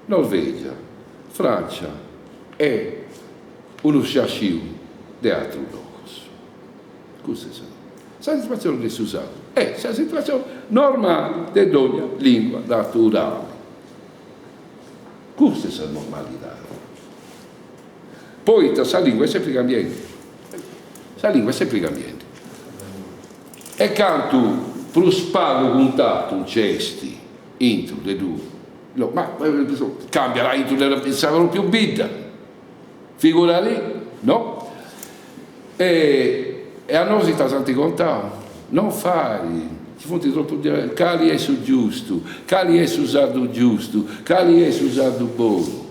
Norvègia, Frància e unu sciasciu de atrus logus. Custa est sa situatzioni de su sardu, est sa situatzioni normali de dogna lingua naturali. Custa est sa normalidadi. Poita sa lingua est sempri cambiendi, sa lingua est sempri cambiendi. E cantu prus pagu cuntatu nc'est intru de dus, ma cambiat aintru de sa propriu bidda, figuradì, no? E a nosu ita s'ant contau? Non fait, nci funt tropu cali est su giustu, cali est su sardu giustu, cali est su sardu bonu.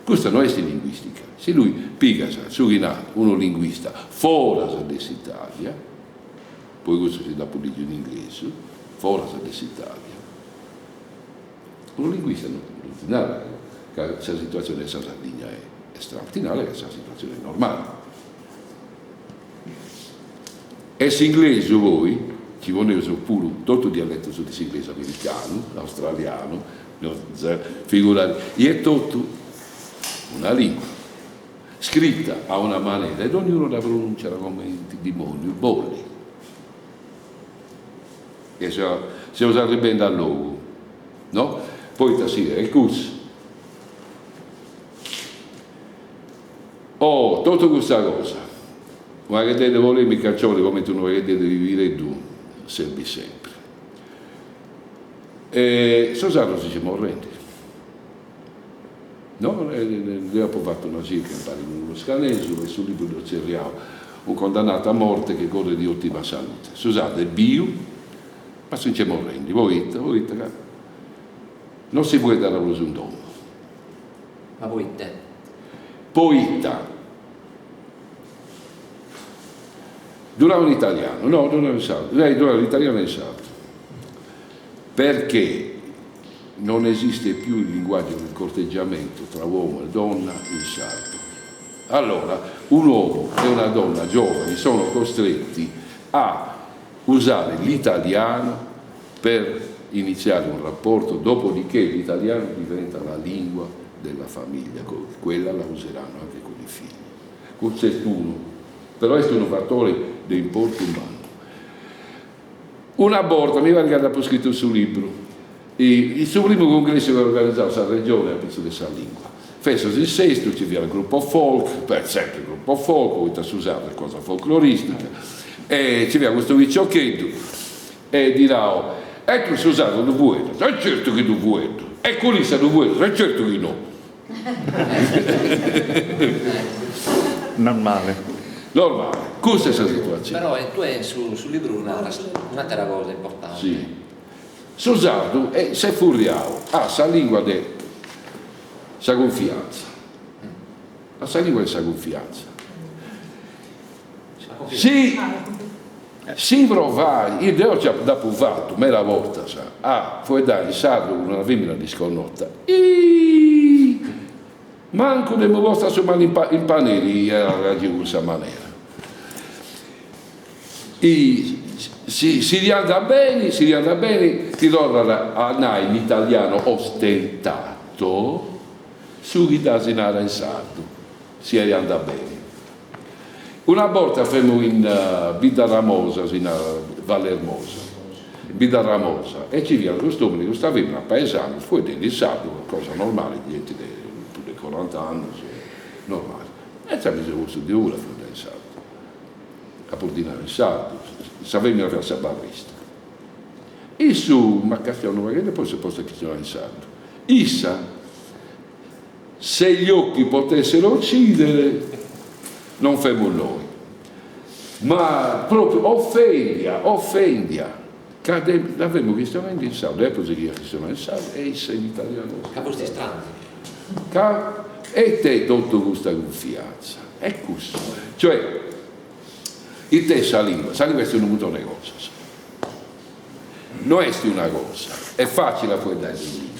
Custa no est linguistica. Si tui pigas su chi narat unu linguista foras de s'Italia, poi custu si dd'apu ligiu in inglesu, foras de s'Italia, unu linguista no ti narat ca sa situatzione de sa Sardigna est strana, ti narat ca sa situatzione est normali. E s'inglesu poi, nci poneus puru totu is dialetus de s'inglesu americanu, australianu, Figuradi, i est totu una lingua scrita a una manera e dognunu dda pronunciat comenti dimoniu bollit. E seus arribendi a logu, no? Poita s'idea est cussa. Oh, totu custa cosa, unu pagheddeddu de polemica nci 'olit comenti unu pagheddeddu de pibireddu serbit sempri. E su sardu si nc'est morrendi. No? Deu apu fatu una circa impari cun unu scanesu e su liburu ddu tzerriau Un condannato a morte che gode di ottima salute. Su sardu est biu, ma si nc'est morrendi. Poita? Poita ca non si fueddat prus in domu. Ma poita? Poita Ddu nau in italianu, no, ddu nau in sardu, ddu nau in italianu e in sardu, perché non esiste più il linguaggio del corteggiamento tra uomo e donna in sardo. Allora, un uomo e una donna giovani sono costretti a. Usare l'italiano per iniziare un rapporto, dopodiché l'italiano diventa la lingua della famiglia, quella la useranno anche con i figli. Custu est unu, però est unu fatore de importu mannu. Una borta, mi parit ca dd'apu scritu in su libru, in su primu cungressu chi at organizau sa Regione apitzus de sa lingua, festus in Sestu, nci fiat Gruppo Folk, beh sempri Gruppo Folk, poita su sardu est cosa folcloristica, e nci fiat custu piciocheddu e ddi nau, e tui su sardu ddu fueddas? E certu chi ddu fueddu, e cun issa ddu fueddas? E certu chi no. Normale. Normale, custa est sa situatzione. Però tue in su su libru naras un'atera cosa importante. Si. Su sardu s'est furriau a sa lingua de sa cunfiantza, a sa lingua de sa cunfiantza. Si si provai, deo dd'apu fatu meda bortas a fueddai in sardu cun una femina disconnota, iih mancu dd'emu posta su manu in paneri iat arreagiu in cussa manera. Si si ti andat beni, si ti andat beni ti torrat a nai in italiano ostentato su chi dd'as narau in sardu, si ti andat beni. Una borta femu in Biddarramosa, si narat Vallermosa, Biddarramosa, e nci fiat cust'omini, custa femina, paesanus, fueddendi in sardu, cosa normali, genti de prus de corant'annus, normali. E intzandus mi seu postu deu puru a fueddai in sardu, apu ordinau in sardu, sa femina fiat sa barrista. Issu m'at castiau unu pagheddu e poi s'est postu a chistionai in sardu. Issa Se gli occhi potessero uccidere non femus noi. Ma propriu offendia, offendia, ca dda femu chistionendi in sardu, deu apu sighiu a chistionai in sardu e issa in italianu. Ca fusti strangiu. Ca it'est totu custa cunfiantza, est cussu, cioè it'est sa lingua, sa lingua est unu muntoni 'e cosas. No est una cosa, est facili a fueddai de lingua,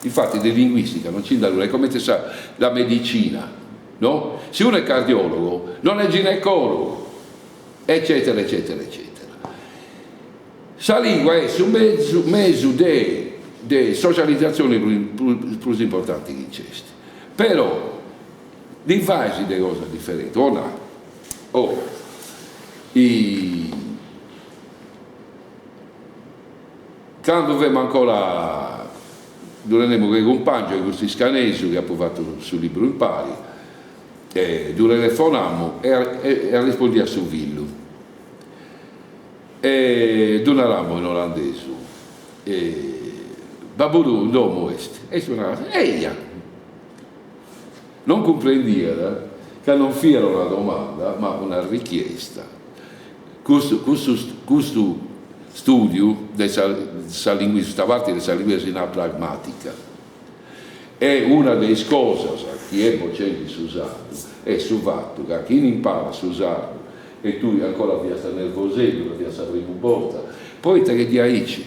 infati de linguistica non nci nd'at nudda, est comente sa la medicina, no? Si unu est cardiologo non est ginecologo, eccetera eccetera eccetera. Sa lingua est su mezu mesu de de socializatzioni prus prus importanti chi nc'est, però ndi fais de cosas diferentis, po nai, oh Candu femu ancora, ddu tenemu che cumpàngiu custu iscanesu chi apu fatu su libru impari, e ddu telefonamu e arrispondiat su fillu e ddu naramu in olandesu, babbu tuu in domu est? E issu narat, eia. Non cumprendiat ca non fiat una domanda ma una richiesta. Custu custu custu studiu de sa sa linguista custa parti de sa linguistica si narat pragmatica e una de is cosas chi est bocendi su sardu est su fatu ca chini imparat su sardu e tui ancora fiast nervoseddu ca fiat sa primu borta poita che diaici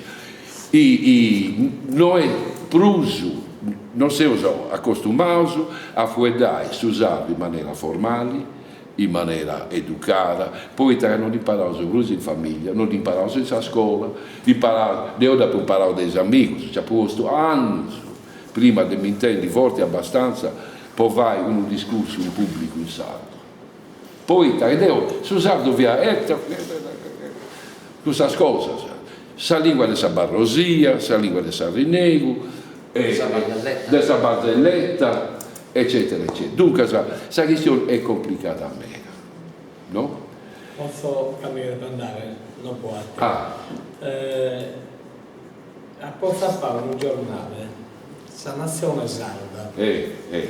no est prus non seus acostumaus a fueddai su sardu in manera formali in manera educada, poita ca non dd'imparaus prus in familia, non dd'imparaus in sa scola, dd'imparaus, deu dd'apu imparau de is amigus, nci apu postu annus prima de m'intendi forti abastanza po fai unu discursu in pubblicu in sardu, poita ca deu su sardu fia cussas cosas, sa lingua de sa barrosia, sa lingua de s'arrinnegu, de sa barzelletta, eccetera eccetera. Duncas sa chistioni est complicada meda, no? Potzo ca mi depo andare, non po ateru. Ah. Apo atzapau unu giornale, Sa Natzione Sarda. Eh, eh.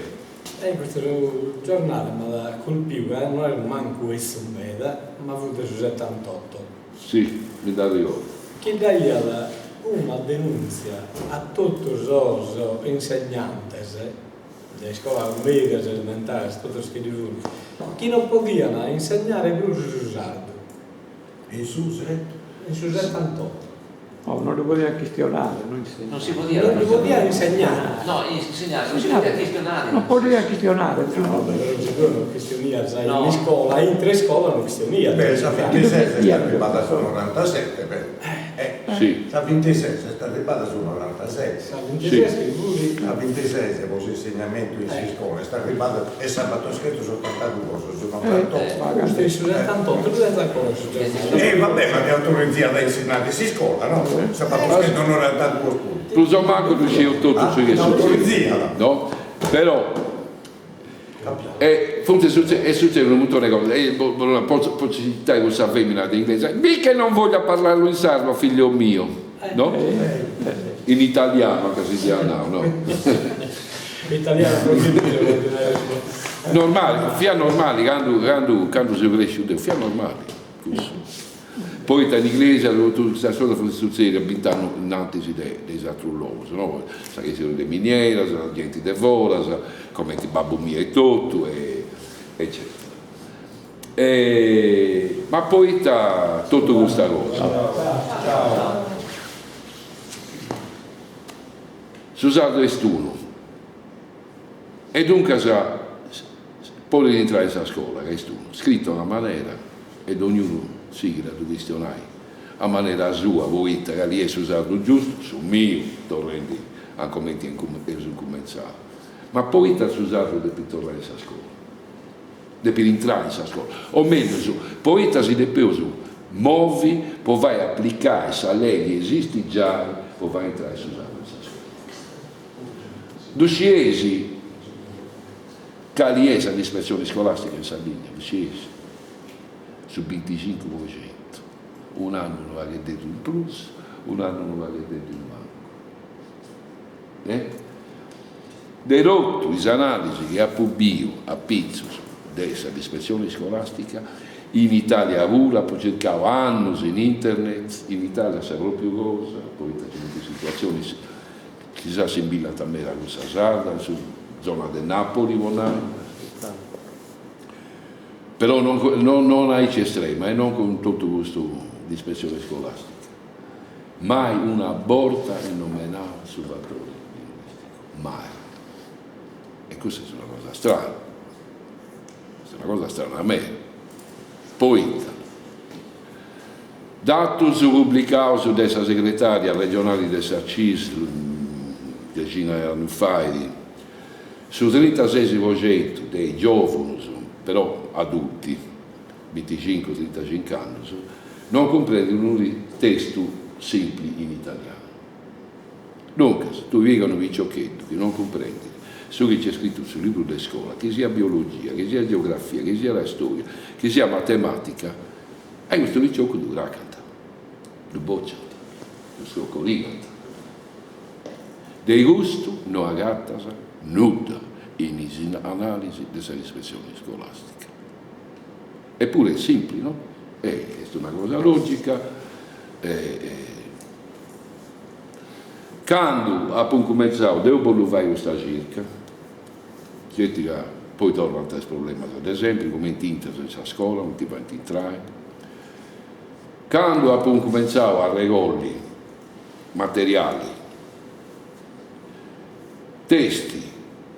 E custu giornale m'at colpiu ca no est mancu 'etzu meda, ma fut de su setantotto. Si, mi nd'arregordu. Chi daiat una denùntzia a totu sos insegnantes de iscolas mèdias, elementares, totus chi ddi funt, chi non podiant insegnare prus su sardu. In su In su setantotto. No, non ddu podiat chistionare, no insegnare. Non si podiat. Non ddu podiat insegnare. No, insegnare, non si podiat chistionare. Non podiat chistionare. No, però si tue non chistionias in iscola, intre iscola non chistionias. Beh, sa bintises est arribada su norantasette, però. Si. Sa bintises est arribada su norantasette. Sa bintises chi fut. Sa bintises po s'insegnamentu in s'iscola est arribada e sa battoschentosotantaduos, su nonantotto. Custu in su setantotto ddu tenzo ancora su giornale. E va bè, ma ti autorizziat a insinnare in s'iscola, no? Sa battoschentonorantaduos puru. Prus o mancu ddu scieus totus su chi est sutzediu, no? Però E funt est sutzediu unu muntoni 'e cosas, e po citai cussa femina de Iglesias, mi che non voglio parlarlo in sardo a figlio mio, no? In italiano ca si dd'iat nau, no? Italiano Normali, fiat normali candu candu candu seu cresciu deu, fiat normali cussu. Poita in Iglesias totu custas cosas funt sutzedias bint'annus innantis de is atrus logus, no, sa chistioni de minieras, sa genti de foras, comenti babbu miu etotu e eccetera. Ma poita totu custa cosa? Su sardu est unu e duncas podit intrai in sa scola ca est unu, scritu a una manera e dognunu sighit a ddu chistionai a manera sua poita cali est su sardu giustu, su miu, torrendi a comenti eus incumentzau. Ma poita su sardu depit torrai in sa scola? Depit intrai in sa scola, o mellus, poita si depeus movi po fai aplicai sa lei chi esistit giai po fai intrai su sardu in sa scola? Ddu scieis cali est sa dispersioni scolastica in Sardigna? Ddu scieis? Su binticincu po centu, un'annu unu pagheddeddu in prus, un'annu unu pagheddeddu in mancu. De totu is analisi chi apu biu apitzus de sa dispersioni scolastica, in Italia puru apu circau annus in internet, in Italia sa propriu cosa, poita ci funt situatzionis chi s'assimbillant meda cun sa sarda, in su zona de Napoli po nai, però non non aici estrema e non cun totu custu dispersioni scolastica. Mai una borta est nomenau su fatori linguisticu, mai. E custa est una cosa strana, est una cosa strana meda, poita datus publicaus de sa segretaria regionali de sa Cisl dexina 'e annus fait, su trintases po centu de is giovunus, però adulti, binticincu trintacinc'annus, non cumprendit unu testu simpli in italianu. Duncas, tui piga unu piciocheddu chi non cumprendit su chi nc'est scritu in su libru de scola, chi siat biologia, chi siat geografia, chi siat storia, chi siat matematica, e custu piciocu ddu cracant, ddu bociant, ddu scocorigant. De custu no agatas nudda in is analisi de sa dispersioni scolastica. Eppure est simpli, no? Est una cosa logica e candu apu incumentzau deu bollu fai custa circa, sceti ca poi torrant is problemas de sempri, cumenti intras in sa scola, non ti faint intrai, candu apu incumentzau a arregolli materiali, testi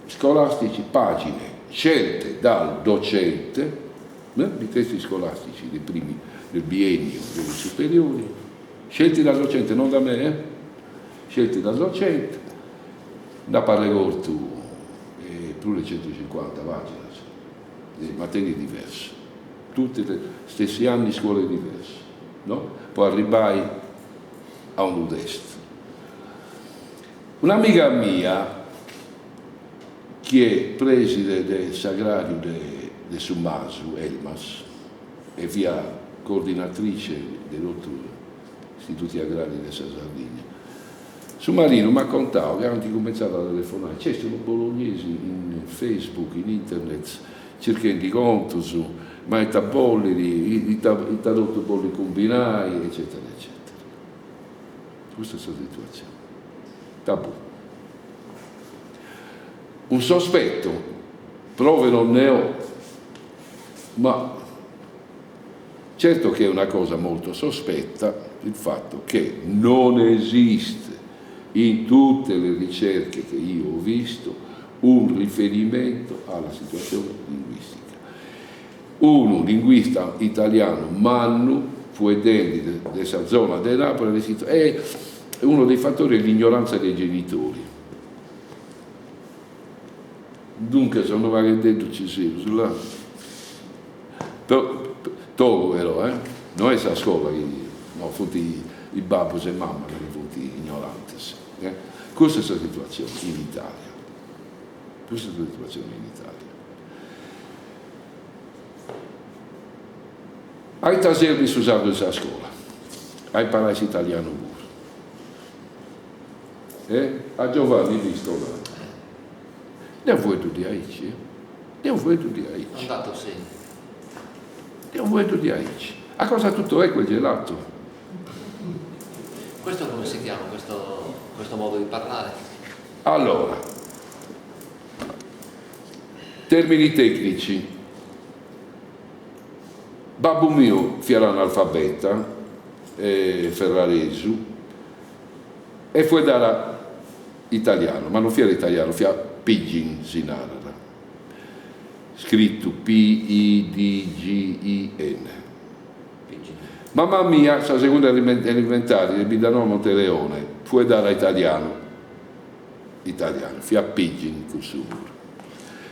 scolastici, pagine scelte dal docente, di testi scolastici dei primi del biennio delle superiori, scelti dal docente, non da me, eh? Scelti dal docente, nd'apu arregortu prus de centucincuanta paginas de materie diverse, tutti stessi anni, scuole diverse, no? Po arribbai a unu testu. Un'amiga mia, chi est preside de s'agrariu de Su Masu, Elmas, e fiat coordinatrice de totu istituti agrari de sa Sardigna, su maridu m'at contau chi ant cumentzadu a telefonai, nc'est unu bolognesi in Facebook, in internet, circhendi contus, ma ita bollit, ita ita totu bollit cumbinai, eccetera eccetera. Custa est sa situatzioni. Tabù. Un sospetto, prove non ne ho, ma. Certo che è una cosa molto sospetta il fatto che non esiste in tutte le ricerche che io ho visto un riferimento alla situazione linguistica. Unu linguista italianu mannu, fueddendi de sa zona de Napoli, at iscritu, e uno dei fattori è l'ignoranza dei genitori. Duncas unu pagheddeddu ci seus, là. Togu però, eh, no est sa scola chi, no, funt is babbus e mammas chi funt ignorantis, eh. Custa est sa situazioni in Italia, custa est sa situazioni in Italia. A ita serbit su sardu in sa scola? A imparai s'italianu puru. Eh? A Giovanni Pistola. Deu fueddu diaici, eh? Deu fueddu diaici. Andato sì. Deu fueddu diaici. A cosa tutto è quel gelato? Questo come si chiama, questo, questo modo di parlare? Allora, termini tecnici. Babbu miu fiat analfabeta, ferraresu, e fueddàt italianu, ma non fiat italianu, fiat pidgin si narat, scritu P-I-D-G-I-N. Mama mia, sa segunda elementari de Biddanoa Monteleone, fueddàt italianu, italianu, fiat pidgin cussu puru.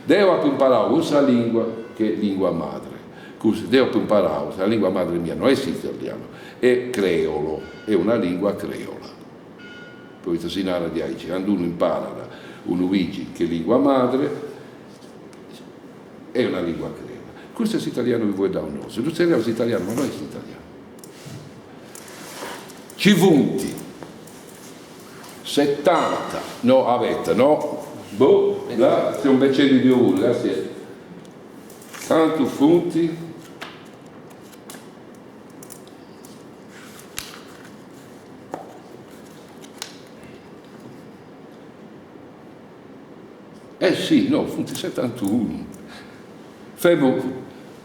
Deu apu imparau cussa lingua che lingua madre, cussu, deu apu imparau, sa lingua madre mia no est s'italianu, è creolo, è una lingua creola, poita si narat diaici, candu unu imparat unu pidgin che lingua madre, è una lingua creola. Custu est s'italianu chi fueddaus nosu, ddu tzerriaus italianu, ma no est italianu. Ci funt Setanta, no, abeta, no, boh, là, seu imbecendi deu puru, castia. Cantu funt? Eh si, no, funt setantunu. Femu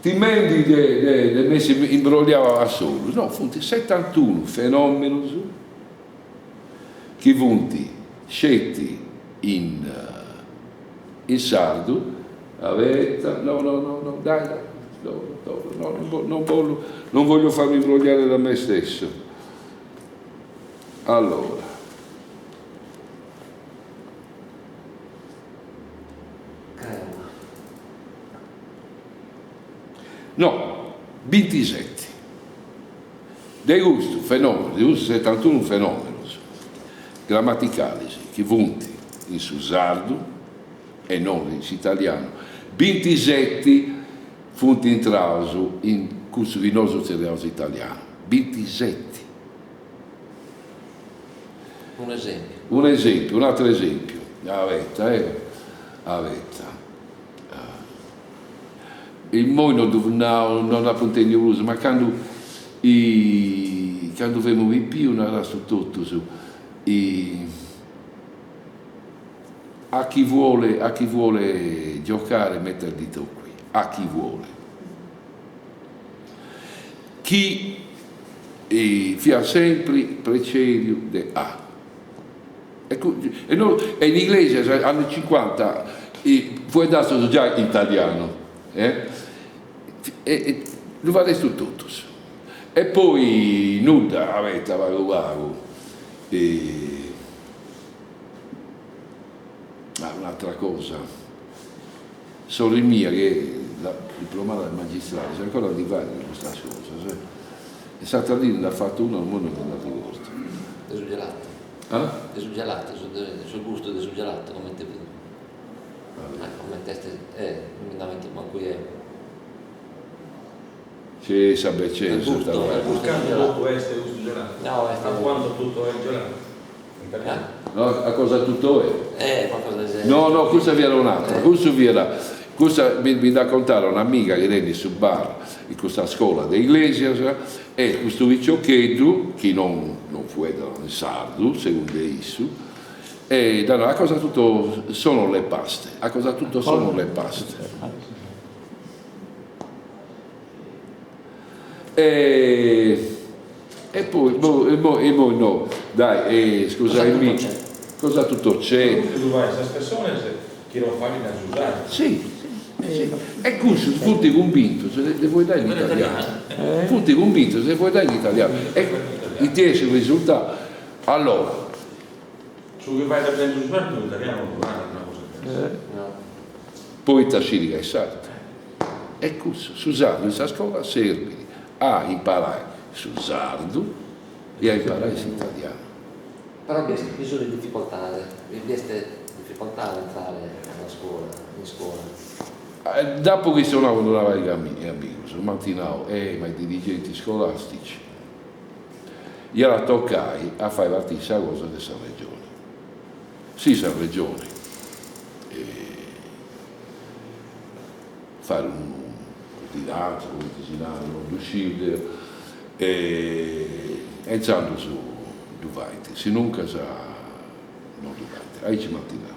timendi de de de m'essi imbrolliau a solu, no, funt setantunu fenomenus chi funt sceti in in sardu, abeta, no no no no, dai dai, no no no non bollu, non voglio farmi imbrogliare da me stesso. Allora. No, bintiseti. De custu fenòmenu, de custus setantunu fenòmenus gramaticalis chi funt in su sardu e non in s'italianu, bintiseti funt intraus in cussu chi nosu tzerriaus italianu, bintiseti. Un esèmpiu. Un esèmpiu, un'atru esèmpiu, abeta eh, abeta. Immoi no ddu nau, no dd'apu intendiu prus, ma candu candu femu pipiu narastus totus a chi vuole a chi vuole giocare metta il dito qui, a chi vuole. Chi fiat sempri precediu de a. E no e in Iglesias anni cincuanta fueddastus giai italianu e e ddu fadestus totus. E poi nudda, abeta pagu pagu ah un'atera cosa, sorri mia chi est diplomada de magistrale, est ancora ndi fait custas cosas e s'atera dì nd'at fatu una, immoi non mi nd'arregordu. De su gelato. Ah? De su gelato, su su gustu de su gelato comente fit. Ah, comente est, eh, non mi nd'ammento mancu jeo. Sì, sa becesa. Il gusto, il gusto Quanto tutto est custu gelato? No, est A quanto tutto è il gelato? Italiano. No, a cosa tutto è? Eh, qualcosa del genere. No, no, cussa fiat un'atra, cussu fiat, cussa mi mi dd'at contau un'amiga chi tenit su bar in custa scola de Iglesias E custu piciocheddu, chi non non fueddat in sardu, segundu issu, e dd'at nau, a cosa tutto sono le paste, a cosa tutto sono le paste. E e poi boh immoi immoi no dai scusaimì cosa tutto c'è. Custu ddu faint sas pessones chi non faghent a su sardu. Si si e cussus funt cumbintus de fueddai in italianu funt cumbintus de fueddai in italianu e ite est su risultau allora. Su chi fait a beni su sardu in italianu non ddu narat una cosa gasi. Poita sciri ca est sardu. E cussu, su sardu in sa scola serbit a imparai su sardu e a imparai s'italianu. Però bi est bi sunt dificoltade, bi est dificoltade a intrare a scuola, in scuola. Dd'apu chistionau cun una pariga 'e amigus, m'ant nau, eh ma i dirigenti scolastici iat a tocai a fai partiri sa cosa de sa Regioni. Si sa Regioni fait unu ordinanza, cumenti si narat, non ddu sciu deu, e intzandus ddu faint, sinuncas non ddu faint, aici m'ant nau.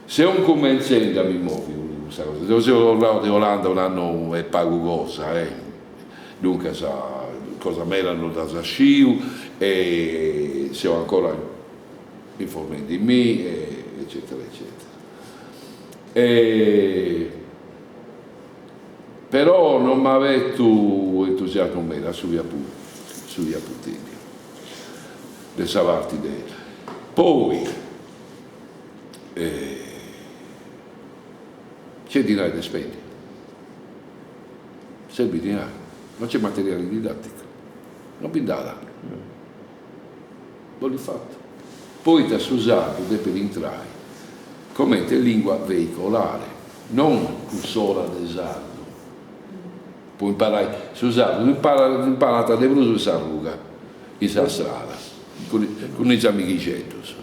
Seu incumentzendi a mi movi cun custa cosa, deu seu torrau de Olanda un'annu e pagu cosa, eh, duncas cosa meda non ddas sciu e seu ancora informendimì eccetera eccetera. E però non m'abetu entusiasmu meda su chi apu su chi apu intendiu de sa parti de poi nc'est dinai de spendi, serbit dinai, non nc'est materiali didatticu, non bi nd'at. Bolit fatu. Poita su sardu depit intrai comente lingua veicolare, non cuss'ora de sardu. Po imparai su sardu dd'imparant de prus in s'arruga, in sa strada, cun is amighixeddus.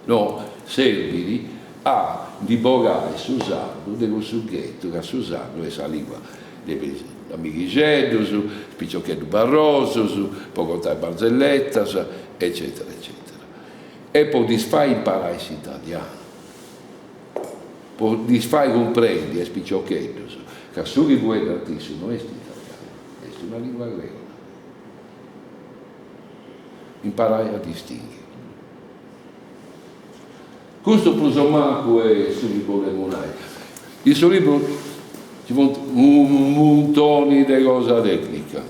No, serbit a ndi bogai su sardu de cussu ghettu, ca su sardu est sa lingua de is amighixeddus, is piciocheddus barrosus, po contai barzelletas, eccetera eccetera. E po ddis fai imparai s'italianu, po ddis fai cumprendi a is piciocheddus ca su chi fueddant issus no est italianu, est una lingua creola. Imparai a distinghi. Custu prus o mancu est su chi bolemu nai. In su libru nci funt unu muntoni de cosa tecnica,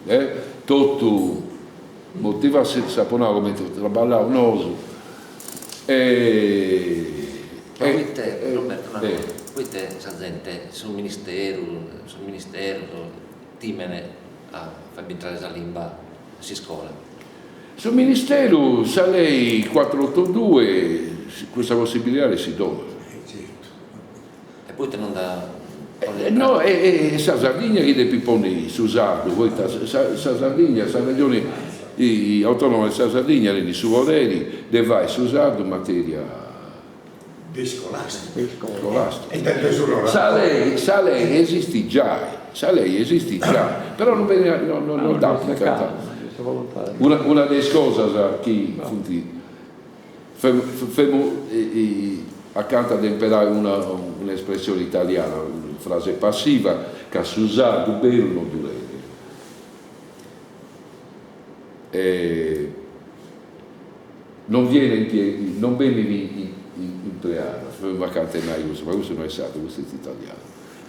eh, totu motivas, s'apu nau cumenti traballaus nosu e Ma poite, Roberto, una cosa, poite sa zente, su ministeru, sos ministeros timene a fai bintrare sa limba in s'iscola? Su Ministeru, sa lei cuatr'otodue custa possibilidade si donat. E poite non dda No, est sa Sardigna chi depit ponni su sardu, poita sa Sardigna, sa Regioni Autonoma de sa Sardigna tenit su poderi de fai su sardu materia Scolastica. Sa lei, sa lei esistit giai, sa lei esistit giai, però non benit, non dd'aplicant. Una una de is cosas chi funt, femu acanta de imperai una un'espressione italiana, una frase passiva, ca su sardu beru non ddu tenit. Non viene non benit impreada, femu acanta 'e nai custu, ma custu no est sardu, custu est italianu,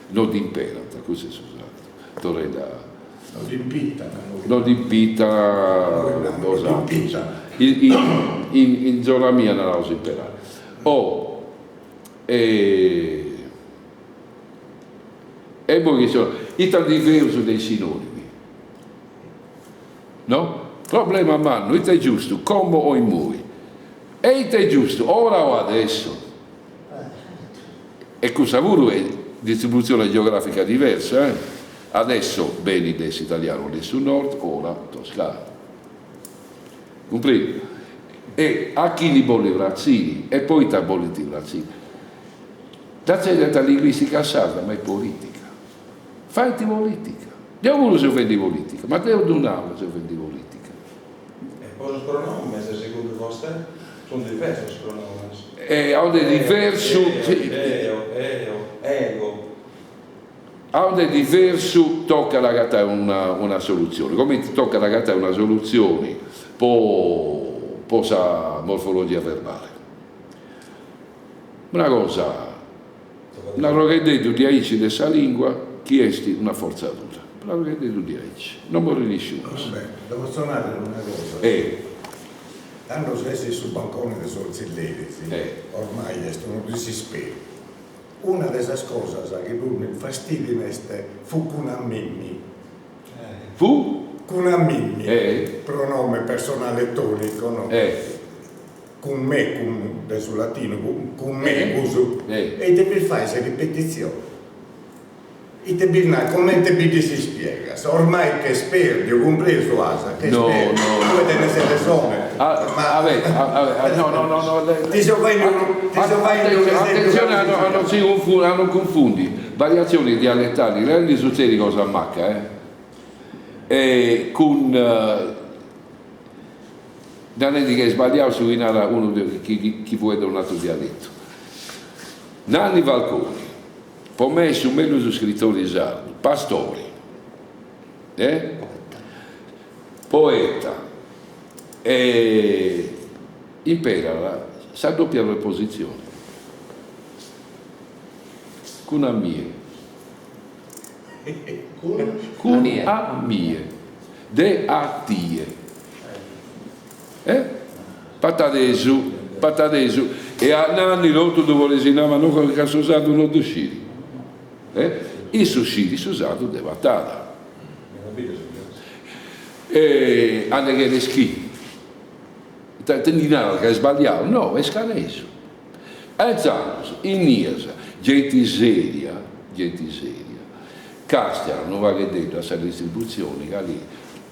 no dd'imperant, custu est su sardu, torrendi a. No dd'impitant. No dd'impitant bosatrus, in zona mia naraus imperai. Oh e immoi chistionu, ita ndi feus de is sinonimi No? Problema mannu, ita est giustu, como o immoi? E ita est giustu, ora o adesso? E cussa puru est distribuzione geografica diversa, eh? Adesso benit de s'italianu de su nord, ora toscanu. Cumprendi? E a chini bolit pratziri e poita bolint pratziri? Dda tzerriant linguistica sarda, ma est politica. Faint politica. Deu puru seu fendi politica, ma deu ddu nau ca seu fendi politica. E po sos pronomes, segundu vostè? Sunt diversos sos pronomes. E aundi est diversu. Deo, eo, ego. Aundi est diversu tocat a agatai una una solutzioni, comenti tocat a agatai una solutzioni po po sa morfologia verbale. Una cosa, un'arrogheddeddu diaici de sa lingua chi est una fortzadura, un'arrogheddeddu diaici, non morit nisciunus. Beh, dda potzo narrer una cosa? Cando ses in su bancone de sos tzilleris, ormai est unu disisperu. Una de sas cosas chi prus mi fastidin est fu cun a mimmi. Fu? Cun a mimmi. Pronome personale tonico, no? Cun mecum, de su latinu, cun megus. E ite bi fai sa ripetitzione? Ite bi nai, comente bi ddis ispiegas? Ormai ch'est perdiu, cumpresu as? Ch'est No, perdiu. no, no. Tue tenes resone, Ah, ma a ver, a ver, no, no, no, no, le- ti so faende unu, ti so faende unu esempiu Attenzione a no, a non si confu- a non cunfundi variazioni dialettali, ndi sutzedit cosa macca, eh, e cun narendi chi est sballiau su chi narat unu chi chi fueddat un'aturu dialettu. Nanni Falconi Po mei su mellus scritori sardu, pastori, eh? Poeta. E imperat sa doppia preposizione cun a mie. Cun a mie. De a tie. Eh? Patadesu, patadesu. E a Nanni totu ddu podeis nai, ma no ca su sardu no ddu scit. Eh? Issu scit su sardu de Patada. E a nde cheres chi? Ita ti narat ca est sballiau? No, est scanesu. E intzandus, innias, genti seria, genti seria, castiat unu pagheddeddu a sa distributzioni ca li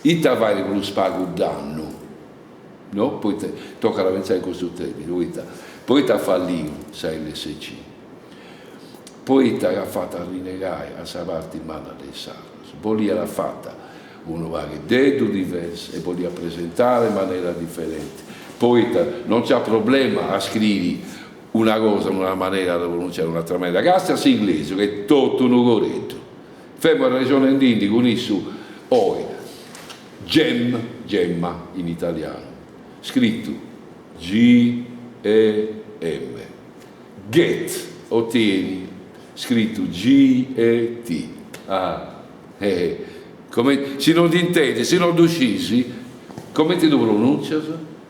ita fait prus pagu dannu, no? Poita, tocat a pentzai in custu termini, poita, poita at falliu sa lsc? Poita ca at fatu arrinnegai a sa parti manna de is sardus, boliat fata unu pagheddeddu diversa e boliat presentare in manera diferenti, poita non nc'at problema a scriri una cosa in una manera e a dda pronunciare in un'atra manera, castia s'inglesu chi est totu unu coreddu, femu arrexonendindi cun issu oi, gem, gemma in italianu, scritu GEM, get, ottieni, scritu GET, ah eh Comente, si non dd'intendis, si non ddu scis, comente ddu pronuncias?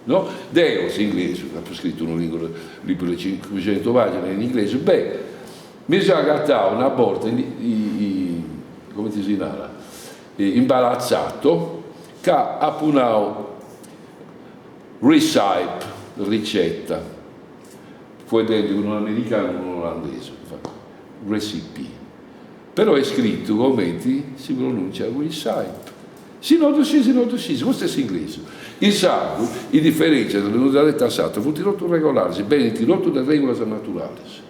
No? Deu s'inglesu, apu scritu unu liburu liburu de cincuxentu paginas in inglesu, beh, mi seu agatau una borta in comente si narat, imbarazzato, ca apu nau recipe, ricetta, fueddendi cun un'americanu e cun un'olandesu, recipe. Però est scritu comenti si pronunciat recipe. Si no ddu scis, no ddu scis, custu est s'inglesu. In sardu is diferentzias de unu dialettu a s'atru funt totu regolaris, benint totu de regulas naturalis.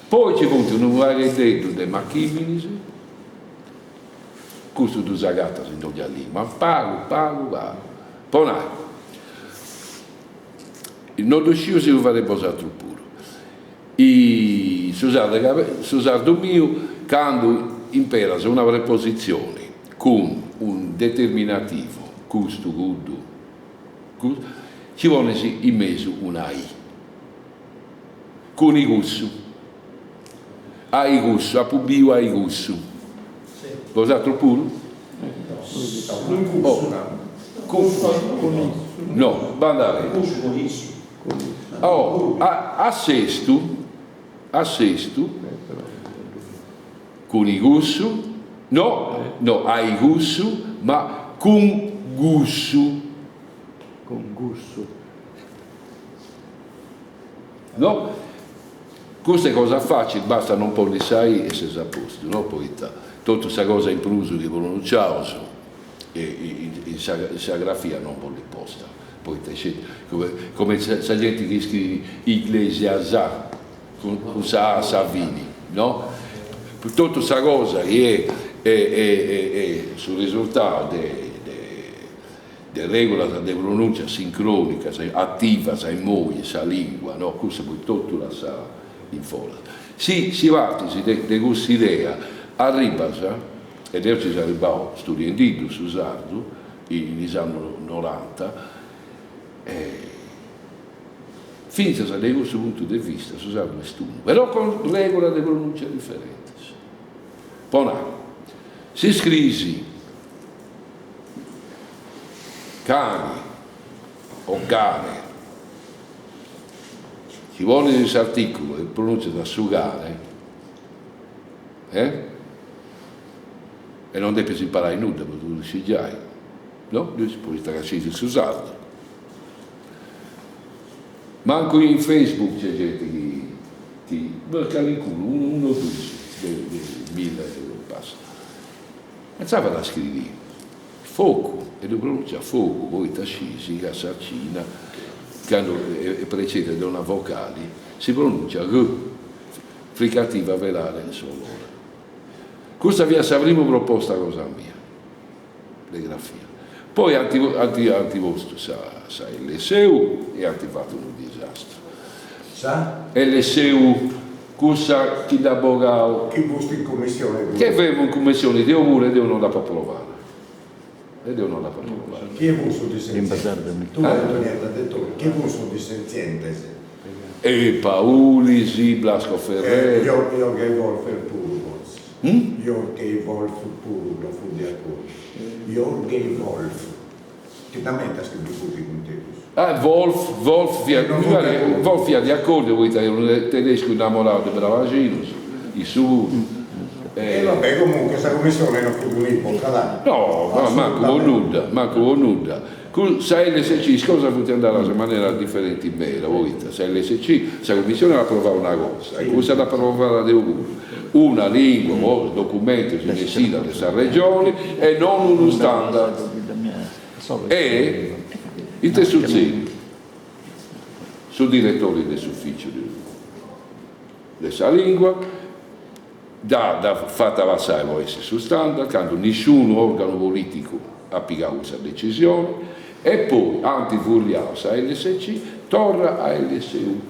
Poi nci funt unu pagheddeddu de machìminis, custu ddus agatas in dogna lingua, ma pagu pagu pagu. Po nai, no ddu sciu si ddu fadeis bosatrus puru, I su sardu su sardu miu candu imperas una prepositzioni cun unu determinativu, custu, cuddu, custu, ci ponis in mesu una i. Cun i cussu. A i cussu, apu biu a i cussu. Bosatrus puru? No, bandat beni. Oh, a a sestu, a sestu, cun i cussu, no, no a i cussu, ma cun gussu. Cun gussu. No? Custa est cosa facili, bastat non ponni sa i e ses a postu, no? Poita totu sa cosa in prus chi pronunciaus in sa grafia non bollit posta, poita sceti, come sa genti chi scriit Iglesias cun sa A a sa fini, no? Totu sa cosa chi est su risurtau de de regulas de pronuncia sincronicas, ativas immoi in sa lingua, no? Cussa poi totu lassada in foras. Si si partis de de cuss'idea arribas, e deu nci seu arribau studiendiddu su sardu in is annus noranta, fintzas de cussu puntu de vista su sardu est unu, però cun regulas de pronuncia diferentes. Po nai, si scriis cani o cane, si ponis s'articulu e pronuncias su cane, eh? E non depis imparai nudda po ddu sciri giai, no? Poita ca sciis su sardu. Mancu in Facebook nc'est genti chi chi, calincunu, unu unu o dus de de milla e passa. Intzandus at a scriri focu e ddu pronunciat fogu poita sciis ca sa cina candu est precedida de una vocali si pronunciat g, fricativa velare sonora. Custa fiat sa primu proposta cosa mia de grafia. Poi ant ant ant postu sa sa lsu e ant fatu unu disastru. Sa? Lsu, cussa chi nd'at bogau. Chi fusti in cummissione puru. Che femu in cummissione deu puru e deu non dd'apu aprovada. E deu non dd'apu aprovada. Chie fut su dissenziente? Tu Antonietta Dettori, chie fut sos dissenzientes? E Paulis, Blasco Ferrer. Jorge Wolf puru fortzis. Jorge Wolf puru no fut de acordu. Jorge Wolf. Ti dd'ammentas chi bi fut cun tegus? Ah, Wolf, Wolf fiat, mi parit, Wolf fiat de acordiu poita est unu tedescu innamorau de Brabaxinus, issu puru. E va bè, comunque sa commissione no fut univoca, dai. No, no, mancu po nudda, mancu po nudda. Cun sa lsc is cosas funt andadas in manera diferenti meda, poita sa lsc, sa commissione at aprovau una cosa e cussa dd'apu aprovada deu puru, una lingua po is documentus in essida de sa Regioni e non unu standard. E ite est sutzediu? Su diretori de s'ufficiu de sa lingua dd'at fata passai po essi su standard candu nisciunu organu politicu at pigau cussa decisioni e poi ant furriau sa lsc torra a lsu.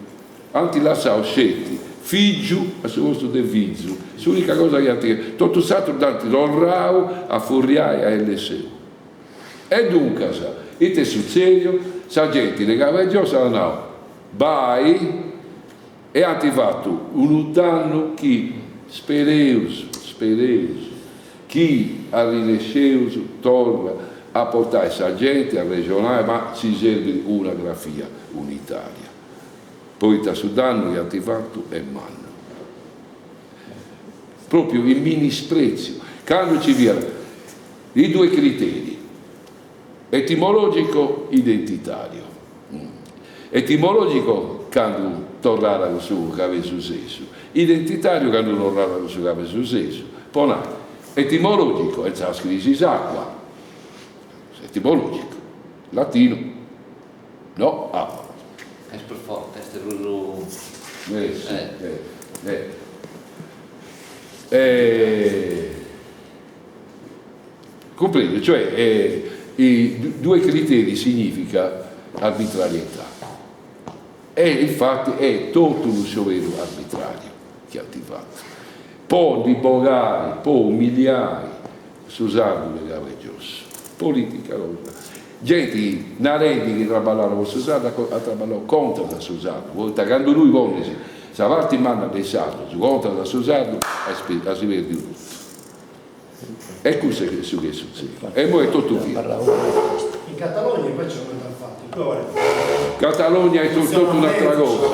Ant lassau sceti fìgiu a su postu de fizu, s'unica cosa chi ant, totu s'atru dd'ant torrau a furriai a lsu. E duncas, ite est sutzediu? Sa genti de cabu 'e giosso at nau, bai, e ant fatu unu dannu chi spereus, spereus, chi arrinesceus torra a portai sa genti a arrexonai, ma si serbit una grafia unitaria, poita su dannu chi ant fatu est mannu. Propriu in minispretziu, candu nci fiat i due criteri, etimologico identitario. Etimologico candu torràt cun su cabesusesu, identitariu candu torràt cun su cabesusesu. Po nai, etimologico est a scriri s'acua, etimologico, latinu, no abba. Est prus forte, est prus. Eh si, eh, eh. Eh. Cumprendi? Cioè i due criteri significa arbitrarietà e infatti est totu unu scioberu arbitrariu chi ant fatu po ndi bogai, po umiliai su sardu de cabu 'e giossu. Politica cosa. Genti chi narendi chi traballat po su sardu at traballau contras a su sardu, poita candu tui ponis sa parti manna de is sardus contras a su sardu as perdiu totu. E cussu est su chi est sutzediu. E imoi est totu finiu. In Catalogna invece comente ant fatu? Catalogna est totu un'atra cosa.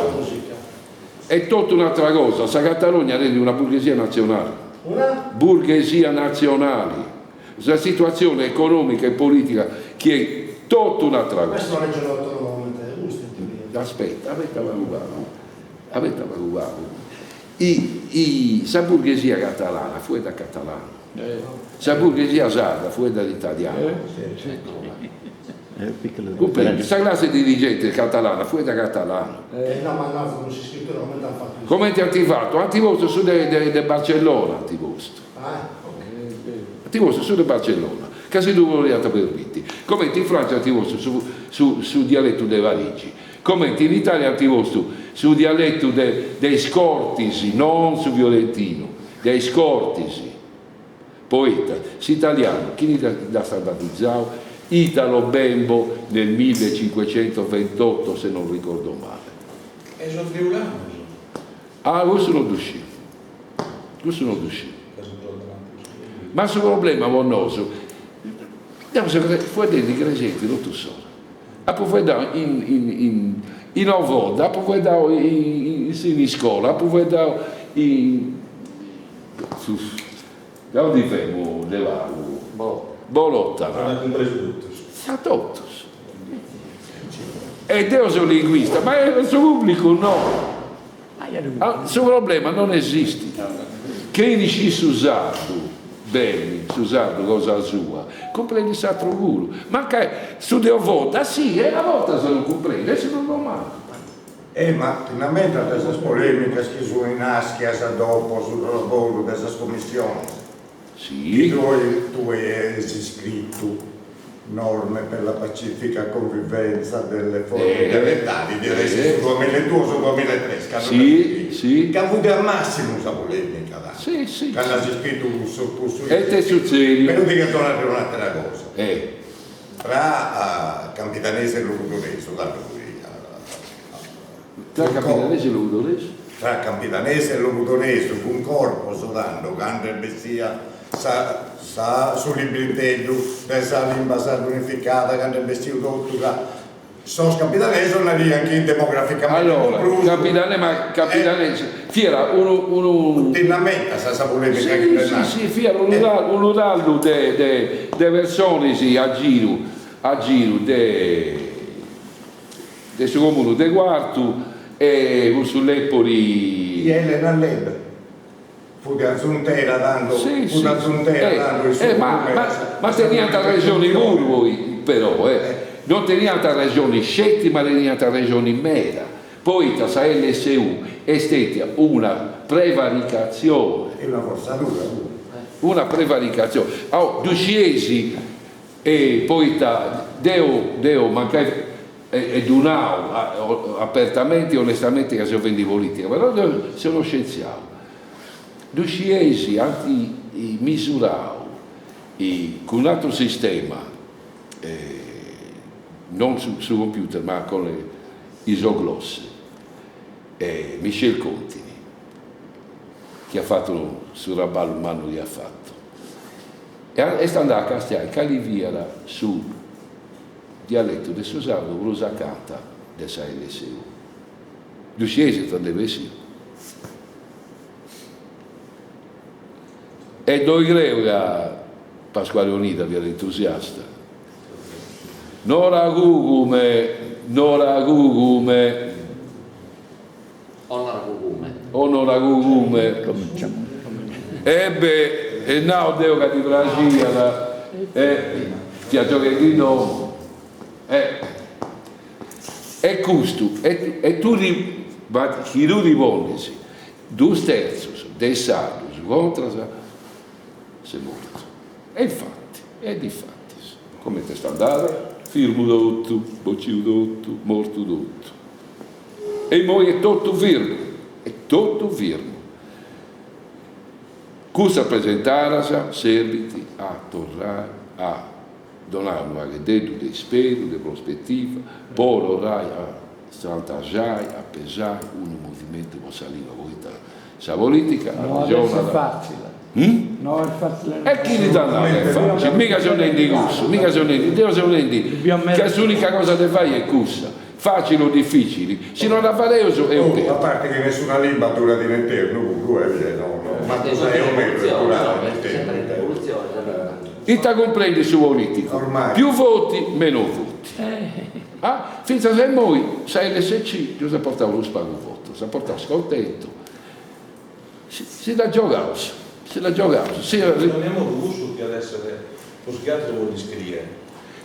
Est totu un'atra cosa. Sa Catalogna tenit una burghesia natzionali. Una? Burghesia natzionali. Sa situatzione economica e politica chi est totu un'atra cosa. Est una regione autonoma comente custa in teoria. Aspetta, abeta pagu pagu. Abeta pagu pagu. I sa burghesia catalana fueddat catalanu, sa burghesia sarda fueddat italianu. Cumprendi? Sa classe dirigente catalana fueddat catalanu. Comente ant fatu? Ant postu su de Barcellona ant postu. Ant postu su de Barcellona, ca si ddu podiant permiti. Comente in Francia ant postu su dialetu de Parigi. Comenti in Italia ant postu su dialetu de de is Cortis, non su fiorentinu, de is Cortis. Poita s'italianu chini dd'at standardizau? Italo Bembo nel millecinquecentoventotto se non ricordo male. E sos friulanos? Ah, cussu non ddu sciu, cussu non ddu sciu. Ma su problema po nosu, deu seu fueddendi in Cresienti totu s'ora, apu fueddau in in in Ovodda, apu fueddau in Siniscola, apu fueddau in Aundi femu de pagu? Bolotana. Ant cumpresu totus. A totus. E deo seu linguista, ma su pubblicu no. Su problema non esistit. Chini scit su sardu beni, su sardu cosa sua, cumprendit s'atru puru. Mancai su de Ovodda si, e a bortas non cumprendit, est normali. Eh ma ti nd'ammentas de sas polemicas chi sun naschias dopo su traballu de sas commissiones? Sì. Chi tue tue as iscrittu norme per la pacifica convivenza delle forme dialettali, diat esser su duamillaeduos o duamillaetres, cando Sì, sì. Ca fut a massimu sa polemica tando. Sì, sì. Cando as iscrittu cussu cussu E ite est sutzediu? Però ti cherzo narrer un'atera cosa. Eh. Tra campidanesu e logudoresu, tando fut Tra campidanesu e logudoresu? Tra campidanesu e logudoresu cun corpos tando cando est bessia sa sa su libriteddu de sa limba sarda unificada cando est bessiu totu ca sos campidanesos narian chi demograficamente Allora, prus campidane ma campidanesu fiat unu unu Ti nd'ammentas sa polemica chi nd'est Sì, nàschida? sì, sì, fiat unu unu tallu de de de personis a giru a giru de de su comunu de Cuartu e cussu Lepori. I Elena Ledda fut azuntera tando, Sì, fut sì, azuntera tando in su eh, ma, comune ma, ma teniant arrexoni puru poi, però, eh, non teniant arrexoni sceti ma teniant arrexoni meda, poita sa lsu est stetia una prevaricazione. E una fortzadura puru. Una prevaricazione. Oh, ddu scieis E poita deu, deu mancai, e ddu nau apertamenti e onestamenti ca seu fendi politica, però deu seu unu scientziau, ddu scieis ant misurau cun un'atru sistema, non su computer ma con le isoglosse, Michel Contini, chi at fatu su traballu mannu chi at fatu E est andau a castiai cali fiat su dialetu de su sardu prus acanta de sa lsu. Ddu scieis ita nd'est bessiu? E ddoi creu ca Pasquale Onida fiat entusiasta. Noragugume, Noragugume. O Noragugume. O Noragugume. E beh, e nau deu ca ti praxiat, e fia gioghendi in domu, e e custu, e e tui ma chi tui ti ponis dus terzus de is sardus contras ses mortu. E infatti, e difatis, comente est andada? Firmu totu, bociu totu, mortu totu. E immoi est totu firmu, est totu firmu. Custas presentadas serbint a torrai a donai unu pagheddeddu de isperu, de prospetiva, po torrai a strantaxai, a pesai unu movimentu po sa lingua, poita sa politica No at essi facile. No est facile. E chini t'at nau ca est facili? Miga seu nendi cussu, miga seu nendi, deu seu nendi ca s'unica cosa de fai est cussa, facili o dificili, si no dda fadeus eus perdiu. A parti chi nessuna limba durat in eternu puru, eh, no, no, mancu sa 'e Omeru est durada in eternu. Ita cumprendit su politicu? Più voti, meno voti. Ah, fintzas a immoi sa lsc ddus at portau prus pagu votus, at portau scontentu, si si dda giogaus, si dda giogaus, si. In ogni modu cussu diat essere prus chi atteru po dd'iscriere.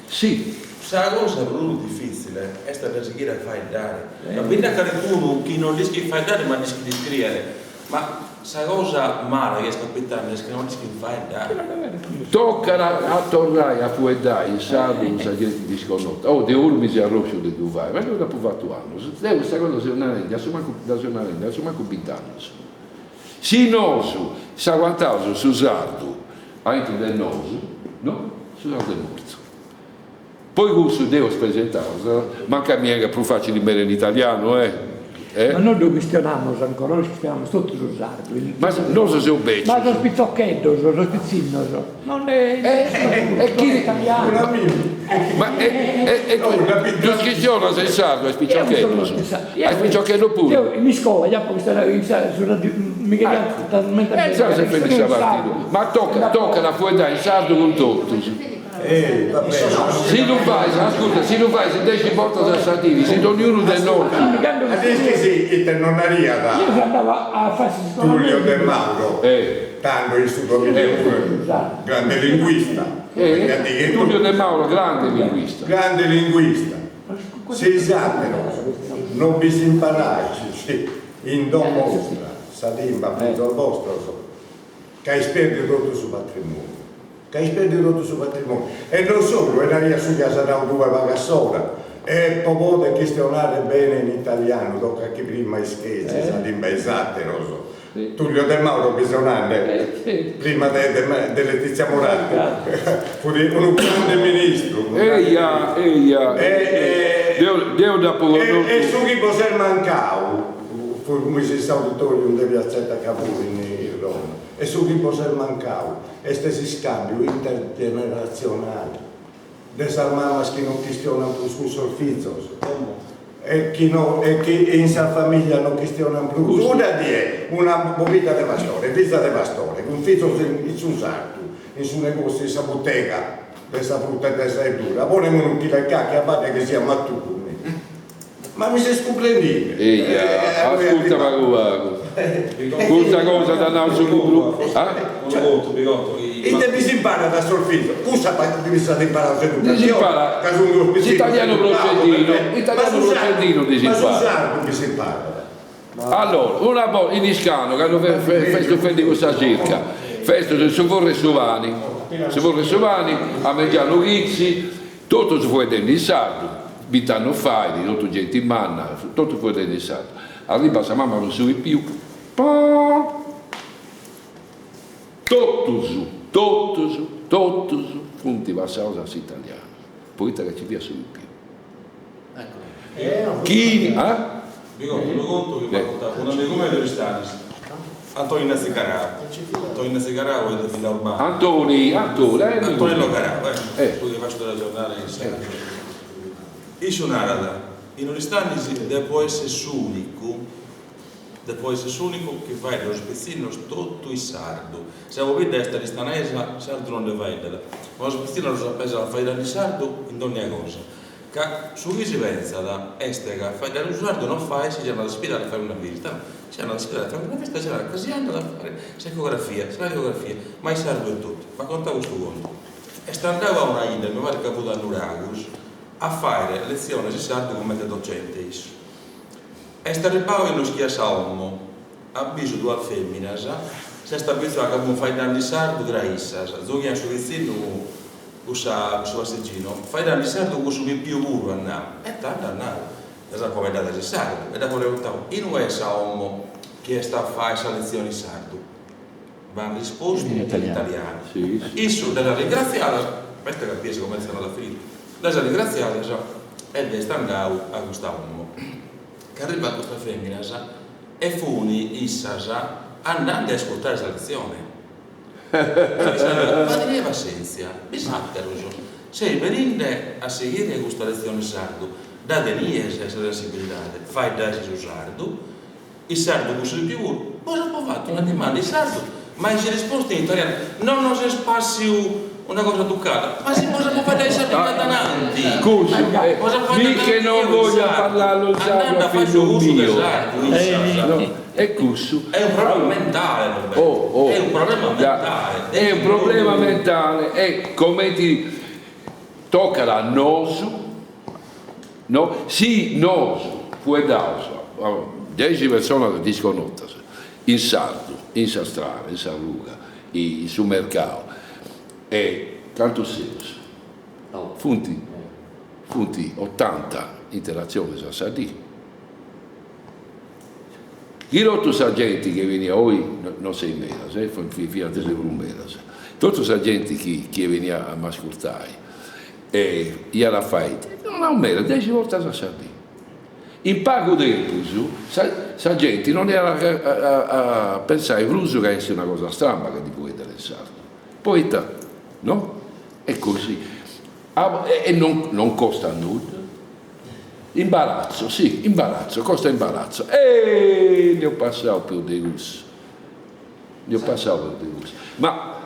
Si. Sa cosa prus difitzile est a dda sighire a faeddare, ca bi nd'at calicunu chi non dd'ischit faeddare ma dd'ischit iscriere, ma sa cosa mala chi est capitende est chi non dd'ischint faeddare. Tocat a torrai a fueddai in sardu cun sa genti disconnota. Oh, de Urmi seu arrosciu de ddu fai, ma deu dd'apu fatu annus. Deu custa cosa seu narendi a su mancu, dda seu narendi a su mancu bint'annus. Si nosu s'aguantaus su sardu aintru de nosu, no, su sardu est mortu. Poi cussu deus presentaus, mancai mi 'engat prus facili meda in italianu, eh! Eh? Ma nois ddu chistionamus ancora, nois chistionamus totu su sardu. Ma nosu seus becius. Ma sos pitzocheddos, sos pitzinnos, non nde E chi Ma e e ddus chistionas in sardu a is piciocheddos? A is piciocheddos puru? Deo in iscola ja apo chistionadu in sardu, mi cheriant talmente bene. E insaras est fendindi sa parti tua. Ma tocat tocat a fueddai in sardu cun totus. Si ddu fais, ascurta, si ddu fais dexi bortas a sa diri, si donniunu de nosu. A dd'ischis ite non nariat Tullio De Mauro, tando in su duamillaeunu, grande linguista, Tullio De Mauro, grande linguista. Grande linguista, si is àteros non bis imparais in domo 'ostra sa limba a fizos bostros, ca ais pèrdiu totu su patrimoniu. Ca ais pèrdiu totu su patrimoniu. E non solu, e nariat su chi as nau tue pagu a s'ora, e po poder chistionare bene in italianu tocat chi prima ischeis sa limba 'e is àteros. Tullio De Mauro bi seu nande, prima de de Letizia Moratti, fut unu grande ministru. Eia, eia, deu deu dd'apu connotu. E su chi bos est mancau, fumis in s'auditorium de Piazzetta Cavour in Roma, e su chi bos est mancau Est s'iscàmbiu intergeneratzionale de sas mamas chi non chistionant prus cun sos fizos e chi no e chi in sas famìlias non chistionant prus. Una die una pobidda de pastore, fiza de pastore, cun fizos in su sartu, in su negòtziu, in sa butega de sa fruta e de sa 'erdura, ponemi unu chilu 'e cachi a badde chi siat maturu. Ma mi ses cumprendinde? Eia, ascurta pagu pagu. Custa cosa dd'at nau su libru. Unu contu, bi conto chi. Ite bi s'imparat a sos fizos? Cussa ddis at imparau s'educatzione. Ddis imparat s'italianu procedino, italianu procedino ddis imparat. Ma su sardu bi s'imparat. Allora, una borta, in Iscanu, candu festus fendi cussa circa, festus in su forru 'e su pani, su forru 'e su pani, a mengianu chitzi, totus fueddendi in sardu, bint'annus fait, totu genti manna, totus fueddendi in sardu. Arribat sa mama cun su pipiu, poo! Totus, totus, totus funt passaus a s'italianu, poita ca nci fiat su pipiu. Chini, ah? Vi conto unu contu chi m'at contadu unu amigu meu de Aristanis, Antoni Innazzi Garau. Antoni Innazzi Garau est de Villaurbana. Antoni, Antoni, eh. Antonello Garau, eh, su chi fait su telegiornale in sardu. Issu narat, in Oristanis depo esser s'unicu Depo esser s'unicu chi faeddat a sos pitzinnos totu in sardu. Sa pobidda est aristanesa, sardu non nde faeddat, ma sos pitzinnos los at pesados a faeddare in sardu in dònnia cosa. Ca su chi si pentzat est ca a faeddare su sardu non fait si si andat a s'ispidale a fare una visita, no, si andat a s'ispidale a fare una visita si narat ca si andat a fare s'ecografia, sa radiografia, ma in sardu etotu. M'at contadu custu contu. Est andadu a una 'idda, mi paret ca fut a Nuragus, a fàere letziones in sardu comente docente issu. Est arribbau e no ischiat sa 'omo. At bisu duas feminas, s'est abizau ca fun faeddande in sardu tra issas, zughian su pitzinnu cussa su passeggino, faeddande in sardu cun su pipiu puru at nau. E tando at nau, ddas apo faeddadas in sardu e dd'apo preguntau, inue est sa 'omo chi est a fai sa letzione in sardu? B'an rispostu in italianu. Issu ddas at ringratziadas, b'est ca bies comente est andada a finire, ddas at ringratziadas e est andau a custa 'omo. Che arribat custas feminas e fun issas andande a iscurtare sa letzione. Ma tenia passentzia, bisàteros seis beninde a sighire custa letzione in sardu, dda tenies sa sensibilidade, faeddais su sardu, In sardu cun su pipiu puru, bos apo fatu una dimanda in sardu, ma ais rispostu in italianu, non nos est passiu una cosa educada, ma si bos apo faeddau in sardu ananti, Cussu, mi che non voglio parlarlo in sardu a fillu miu, e cussu. Est unu problema mentale Roberto, est unu problema mentale. Est unu problema mentale e comenti tocat a nosu No, si nosu fueddaus a dexi personas disconnotas in sardu, in sa strada, in sa ruga, in su mercau. E cantu seus? Funt funt otanta interatzionis a sa dì. Chi totu sa genti chi beniat oi non seis medas, eh, fiant de prus medas, totu sa genti chi chi beniat a m'ascurtai e iat a fai, no nau meda, dexi bortas a sa dì. In pagu tempus sa sa genti non iat a a pensai prus ca est una cosa stramba ca ti fueddat in sardu, poita no? È così. E non non costa nudda. Imbarazzo, sì, imbarazzo, costa imbarazzo. E ne ho passau prus de cussu, ne ho passau prus de cussu. Ma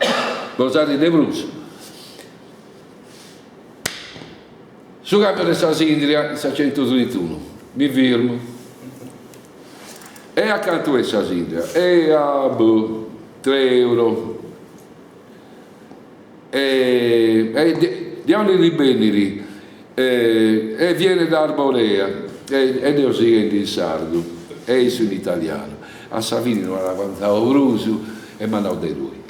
gosade de prus. Su camion de sa Sindria in sa centutrintunu, mi firmu. E a cantu est sa Sindria? E a boh, tre euro. E de aundi ndi benit? E viene da Arborea e deu sighendi in sardu e issu in italianu. A sa fini no at aguantau prus e m'at nau de tui.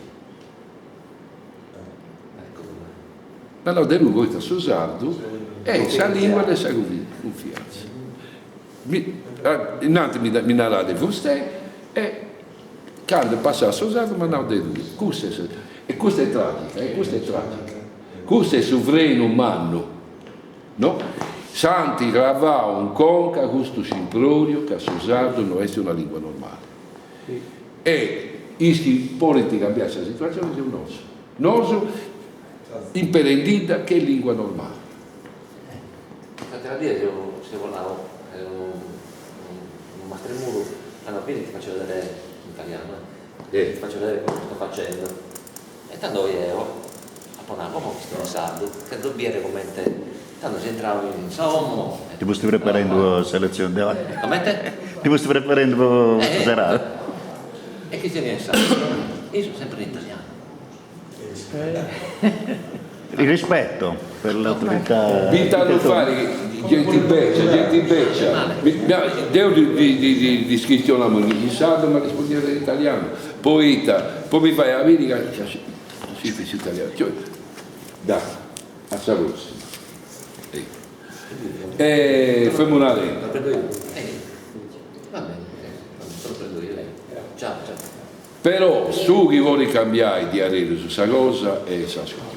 M'at nau de tui poita su sardu est sa lingua de sa cunfiantza. Innanti mi narat de fustei e Cando passat a su sardu m'at nau de tui. Custa est, e custa est tragica, e custa est tragica. Custu est su frenu mannu, no? S'ant cravau in conca custu scimproriu ca su sardu no est una lingua normali. E is chi podint cambiai sa situazioni seus nosu. Nosu imperendidda che lingua normali. S'atera die seu seu coladu unu mastru 'e muru, allora vieni ti faccio vedere in italiano eh, ti faccio vedere quello che sto facendo e tando jeo apo nau, como chistionu in sardu, cherzo biere comente, tando seu intrau in sa 'omo. Ti fusti preparendu po sa letzioni de oi? Comente? Ti fusti preparendu po custa serada? E chistionia in sardu, issu sempre in italiano. Il rispetto per l'autorità. Bint'annu fait genti beccia, genti beccia, deu ddis chistionamu in sardu ma rispundiant in italianu, poita po mi fai a biri ca scint s'italianu, dai, a sa prossima. E femu narendi. Però su chi podit cambiai diaderus sa cosa est sa scola.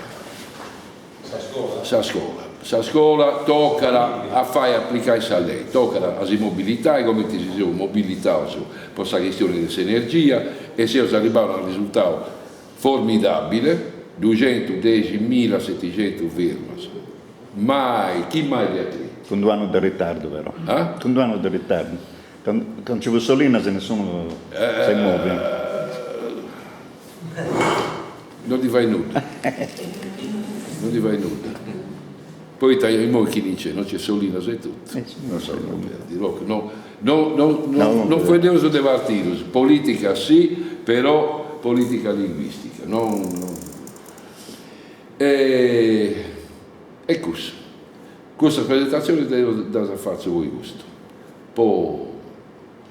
Sa scola. Sa scola tocat a fai aplicai sa lei, tocat a si mobilitai comenti si seus mobilitaus po sa chistioni de s'energia e seus arribbaus a unu risultau formidabile, duxentudeximilasetixentus firmas, mai, chi mai dd'iat crètiu. Cun d'u' annu de ritardu però. Cun d'u' annu de ritardu. Candu nci fut Solinas nessunu s'est moviu. Non ti fait nudda, non ti fait nudda, poita immoi chini nc'est, non nc'est Solinas etotu, non so no no no non fueddeus de partidus, politica sì, però politica linguistica, non e e cussu, custas presentatzionis deu ddas fatzu po custu Po.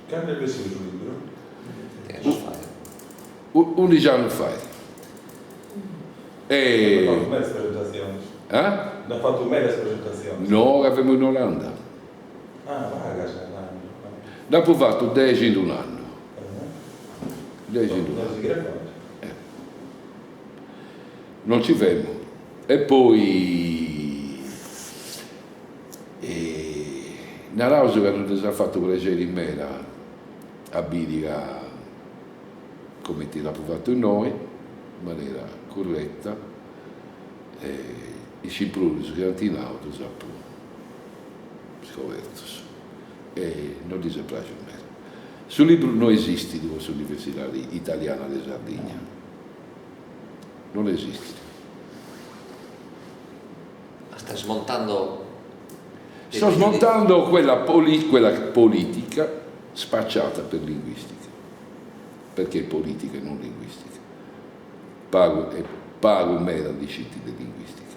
Cando est bessidu su libru? Undixi annus fait. E. Nd'at fatu medas presentatzionis. Eh? Nd'at fatu medas presentatzionis. No, ca femu in Olanda. Ah, pagas, tando. Nd'apu fatu dexi in un'annu. Dexi in un'annu. Non ci femu. E poi E naraus ca non ddis at fatu prexeri meda a biri ca, comenti l'apu fatu innoi, in manera curreta, is scimprorius chi ant nau ddus apu scobertus e non ddis est praxiu meda. Su libru no esistit po s'Universidadi Italiana de Sardigna, non esistit. Stai smontando Sto smontando quella poli quella politica spacciata per linguistica, perché è politica e non linguistica. Pagu e pagu meda ndi scint de linguistica.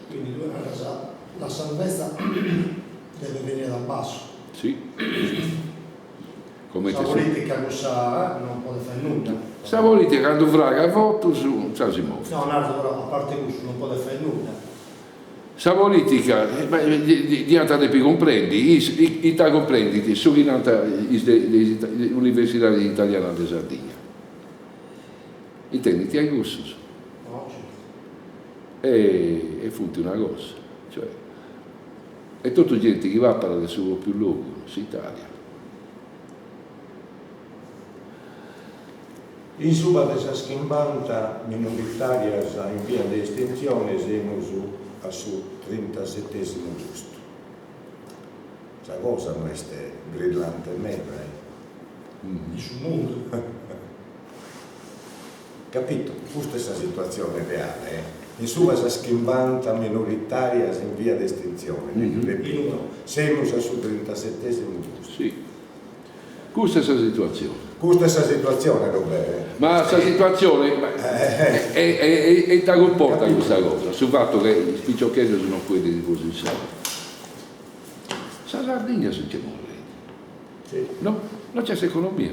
Quindi tue naras la salvezza deve venire dal basso. Si. Sa politica cussa non podet. podet fai nudda. Sa politica candu fragat votus già si movit. No, Nardu, però a parte cussu non podet fai nudda. Sa politica, diant a depi cumprendi, ita cumprendint su chi nant is de is universidadis italianas de Sardigna? Intendint a cussus. E funt una cosa, cioè, est totu genti chi papat de su propriu logu, s'Italia. In suba de sas chimbanta minoritàrias in via de estintzione semus a su trintasetèsimu postu. Sa cosa no est brillante meda, eh. In su mundu. Capito? Custa est sa situatzione reale, eh. In suba sas chimbanta minoritàrias in via de estintzione, repito, semus a su trintasetèsimu postu. Si. Custa est sa situatzione. Custa est sa situatzione, Robè. Ma sa situatzione, e ita cumportat custa cosa? Su fatu chi is piciocheddos non fueddint prus in sardu. Sa Sardigna si nci morrit. No, no nc'est economia.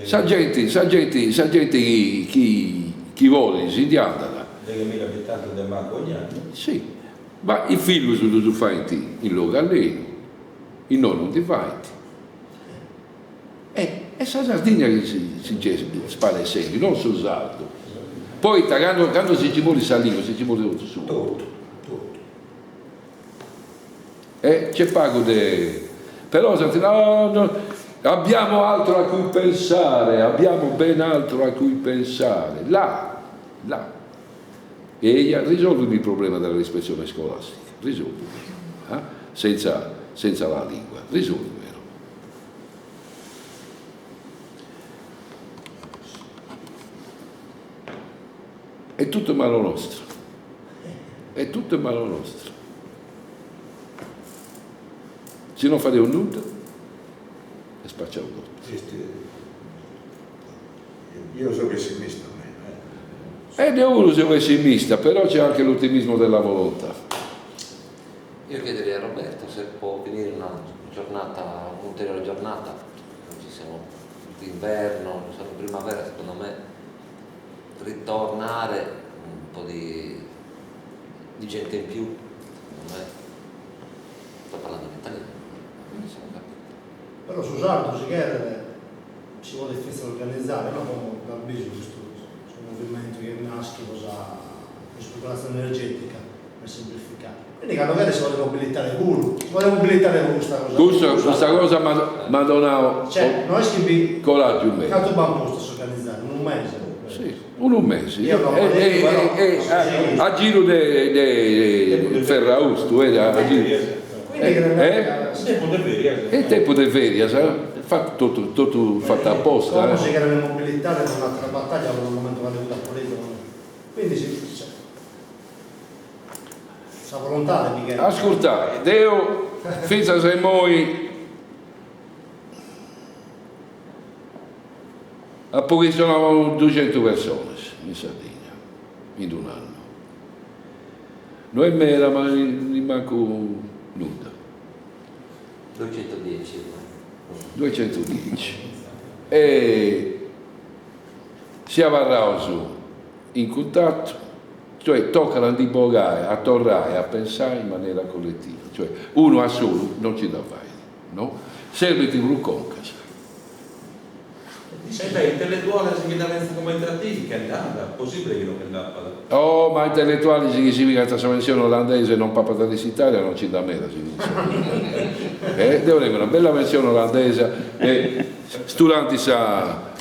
Sa genti, sa genti, sa genti chi chi chi podit si ndi andat. Deghemila abitantes de mancu ogni annu. Si, ma is fillus ddus faint in logu allenu. Innoi non ndi faint. E est sa Sardigna chi si nc'est sparessendi, non su sardu. Poita candu candu si nci morit sa lingua si nci morit totu su Totu, totu. E nc'est pagu de. Però s'ant nau, no, abbiamo altro a cui pensare, abbiamo ben altro a cui pensare. Là, là. Eia, risolvimi il problema della ispezione scolastica, risolvimi, eh? senza, senza la lingua, risolvimelo. È tutto in mano nostra, è tutto in mano nostra. Si non fadeus nudda, est spaciau totu. Io so pessimista meda. E deo puru seu pessimista, però c'è anche l'ottimismo della volontà. Io chiederei a Roberto se può finire una giornata, un'ulteriore giornata, oggi siamo d'inverno, siamo in primavera, secondo me ritornare un po' di, di gente in più, secondo me, sto parlando in italiano, quindi siamo capiti. Però su sardu si cheret Si podet fintzas organizare, no como dd'as bisu custu su movimentu chi est naschiu po sa po s'ispopolazione energetica, per semplificare. Quindi cando cheret si podet mobilitare puru, si podet mobilitare po custa cosa. Custa custa cosa m'at donau Cioè, no est chi bi coraggiu meda. Cantu b'ant postu a s'organizare? Unu mese? Si, unu mesi. Io no apo però A giru de de ferraustu, a giru. Quindi Eh? Tempu de ferias. E tempu de ferias, fatu totu totu fatu aposta. Como si cheren mobilitare po un'atera battaglia po unu momentu cale fiat politicu, quindi si cioè sa volontade bi cheret. Ascurtai, deu fintzas a immoi apu chistionau cun duxentus personas in Sardigna in d'un'annu. No est meda ma nimancu nudda. Duecentodieci. Duecentodieci. E si abarraus in cuntatu, cioè tocat a ndi bogai, a torrai a pensai in manera colletiva, cioè unu a solu non ci dda fait, no? Serbint prus concas. E beh, intelletuales chi dda pensant comente a ti, che nd'at? Possibile chi non che nd'apat? Oh, ma intelletuales chi si pigant sa pensione olandesa e non papant de s'Italia non nci nd'at meda, si dice. Eh, deo tengu una bella pensione olandesa e sturant sa.